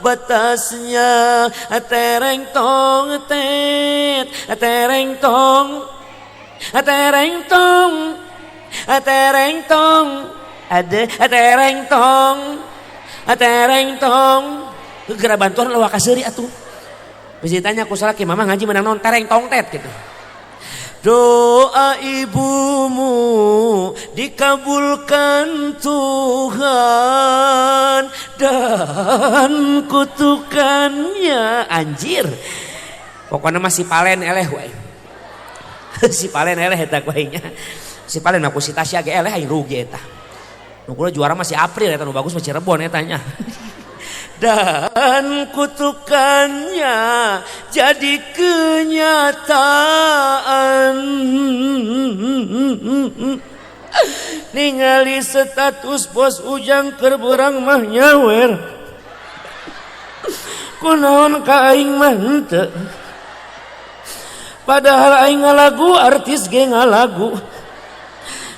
batasnya. Tereng tong tet, tereng tong, tereng tong, tereng tong, ada tereng tong, tereng tong. Geura bantuan lewat kaseuri atuh. Bisa ditanya ku salaki, mama ngaji menang non tereng tong tet gitu. Doa ibumu dikabulkan Tuhan dan kutukannya anjir. Pokoknya masih palen eleh wae. Si palen eleh eta ku aing nya. Si palen aku si Tasya ge eleh aing rugi eta. Nu kula juara masih April eta nu bagus mah Cirebon eta nya. Dan kutukannya jadi kenyataan. Ningali status bos Ujang keur beurang mah nyawer. Kunaon ka aing mah henteu. Padahal aing ngalagu artis ge ngalagu.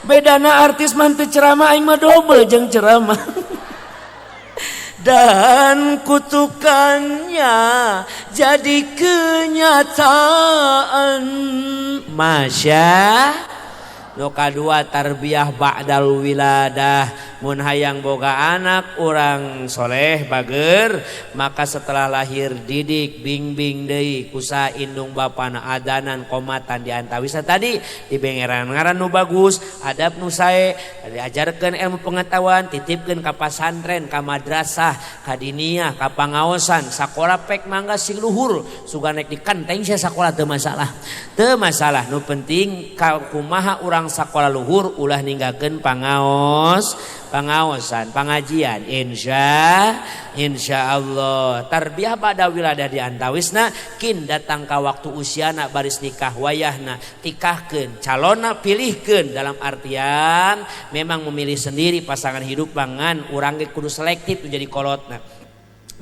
Bedana artis mah teu ceramah aing mah dobel jeung ceramah. Dan kutukannya jadi kenyataan. Masya nu kadua tarbiyah ba'dal wiladah. Mun hayang boga anak urang soleh bager, maka setelah lahir didik bingbing deui kusa indung bapana adanan komatan di antawisa tadi dibengeran ngaran nu bagus, adab nu sae, diajarkeun ilmu pengetahuan, titipkeun ka pasantren, ka madrasah, ka diniyah, ka pangaosan, sakola pek mangga sing luhur, sugan rek dikanteng sia sakola teu masalah. Teu masalah, nu penting ka kumaha urang sakola luhur ulah ninggalkeun pangaos, pangaosan, pengajian, insya Allah. Tarbiyah pada wiladah di antawisna kin datang ka waktu usiana baris nikah wayahna tikahkeun calonna pilihkeun dalam artian memang memilih sendiri pasangan hidup bangan urang ge kudu selektif menjadi kolotna.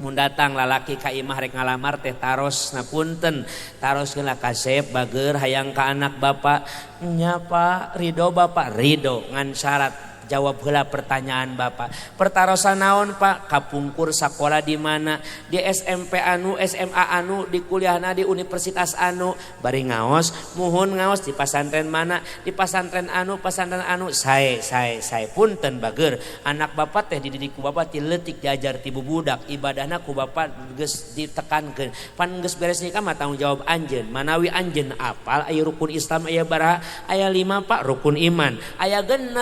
Mun datang lalaki ka imah rek ngalamar teh taros na punten taroskeun lah kasep bager hayang ka anak bapak nya Pak ridho bapak ridho ngan syarat jawab heula pertanyaan bapak. Pertarosan naon Pak? Kapungkur sakola di mana? Di SMP anu, SMA anu, di kuliahna di universitas anu. Bari ngaos, muhun ngaos di pasantren mana? Di pasantren anu, pasantren anu. Sae sae sae punten bager. Anak bapak teh dididik ku bapak ti leutik diajar ti bubudak, ibadahna ku bapak geus ditekankeun. Pan geus beres nikah mah tanggung jawab anjeun. Manawi anjeun apal aya rukun Islam aya baraha? Aya 5 Pak rukun iman. Aya 6.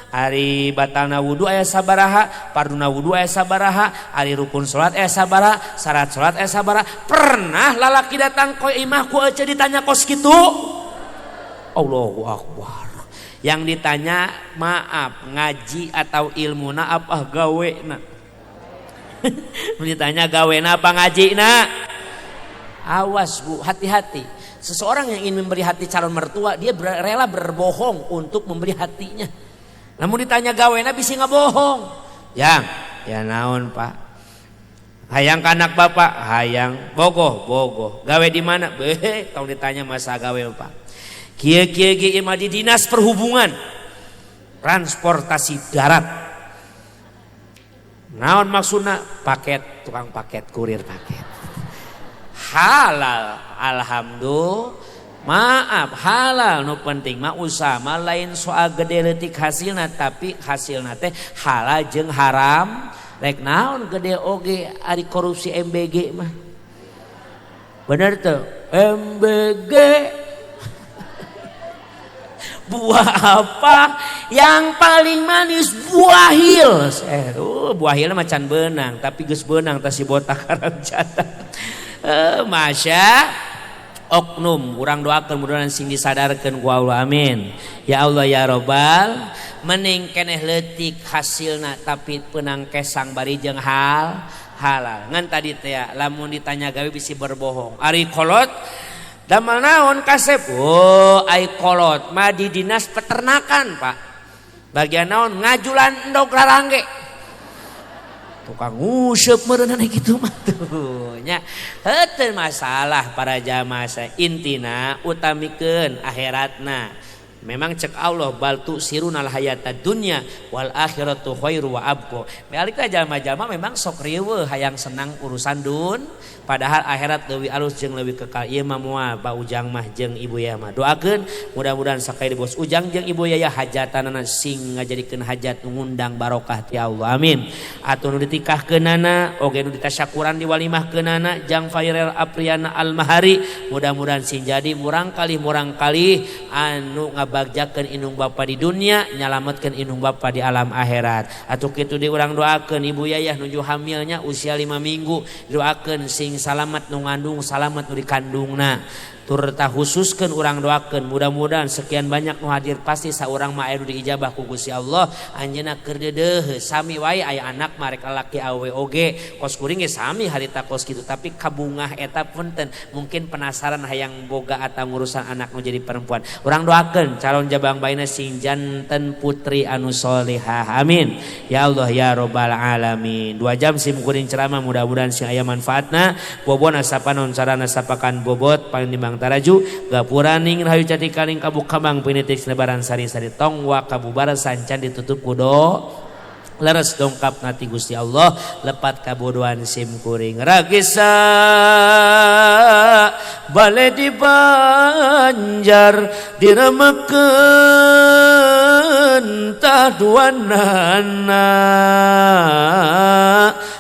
Ari batalna wudu aya sabaraha, parduna wudu aya sabaraha, ari rukun salat aya sabaraha, syarat salat aya sabaraha. Pernah lalaki datang ke imah ku ece ditanya kos kitu? Allahu Akbar. Yang ditanya maaf ngaji atau ilmuna apa gawena? Ditanya gawena apa ngajina? Awas Bu, hati-hati. Seseorang yang ingin memberi hati calon mertua, dia rela berbohong untuk memberi hatinya. Namun ditanya gawena bisa ngebohong. Yang, ya naon Pak? Hayang ka anak bapak, hayang bogoh, bogoh. Gawe di mana? Beh, tong ditanya masa gawe Pak. Kieu kieu ge mah di Dinas Perhubungan Transportasi Darat. Naon maksudna? Paket, tukang paket, kurir paket. Halal, alhamdulillah. Maaf halal nu penting mah usaha mah lain soal gede leutik hasilna tapi hasilna teh halal jeung haram rek naon gede oge ari korupsi MBG mah bener teu MBG buah apa yang paling manis buah hil buah hil mah can beunang tapi geus beunang tah si botak haram jatah masya oknum urang doakeun mudah-mudahan sing disadarkeun ku Allah amin ya Allah ya robbal mending keneh leutik hasilna tapi peunang kesang bari jeung hal halal ngan tadi teh lamun ditanya gawe bisi berbohong ari kolot damel naon kasep oh ai kolot mah di dinas peternakan Pak bagian naon ngajulan endog rarangge tukang nguseup meureunana kitu mah tuh nya heuteun masalah para jamaah intina utamikeun akhiratna Memang cek Allah bal tu'sirunal hayata dunya wal akhiratu khairu wa abqa. Balik jalma-jalma memang sok riweuh hayang senang urusan dun, padahal akhirat leuwih alus jeung leuwih kekal. Ieu mah moal Pak Ujang mah jeung Ibu Yaya mah. Doakeun mudah-mudahan sakali bos Ujang jeung Ibu Yaya hajatanana sing ngajadikeun hajat ngundang barokah ti Allah. Amin. Atuh nu ditikahkeunana oge nu ditasyakuran diwalimahkeunana jang Fairel Apriana Almahari, mudah-mudahan sing jadi murangkalih anu ngabagjakeun indung bapa di dunia, nyalametkeun indung bapa di alam akhirat. Atuh kitu di urang doakeun Ibu Yayah nuju hamilnya usia 5 minggu, doakeun sing salamet nu ngandung, salamet nu dikandungna. Turta khususkeun urang doakeun mudah-mudahan sekian banyak nu hadir pasti saurang mah aya nu diijabah ku Gusti Allah. Anjeunna keur deudeuh sami wae aya anak mah rek lalaki awewe oge kos kuring ge sami harita kos kitu, tapi kabungah eta punten mungkin penasaran hayang boga atau ngurusan anak nu jadi perempuan. Urang doakeun calon jabang bayina sing janten putri anu solehah. Amin ya Allah ya robbal alamin. 2 jam sim kuring ceramah mudah-mudahan sing aya manfaatna. Bobona sapanon sarana sapakan bobot paling nimbang taraju gapuraning rahayu jati kaling kabuk kabang pinitik lebaran sari-sari tong wa kabubar sancan ditutup kudo leres dongkap nati Gusti Allah lepat kabodohan sim kuring ragisa bale di Banjar diremekeun taduanana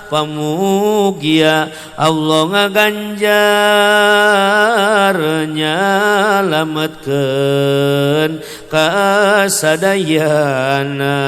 pamugia Allah ngaganjar nyalametkeun kasadayana.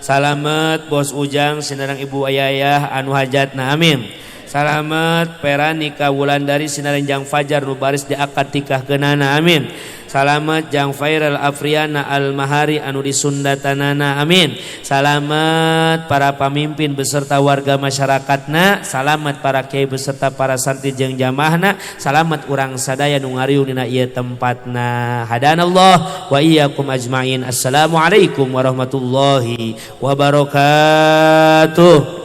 Salamet bos Ujang sinareng Ibu Ayah anu hajatna. Amin. Salamet Peranika Wulandari sinareng Jang Fajar nu baris di akad tikah keunana. Amin. Salamet Jang Fairel Afriana Almahari anu disundatanana. Amin. Salamet para pamimpin beserta warga masyarakatna, salamet para kiai beserta para santri jeung jamaahna, salamet urang sadaya nu ngariung dina ieu tempatna. Hadanallah wa iyyakum ajmain. Assalamualaikum warahmatullahi wabarakatuh.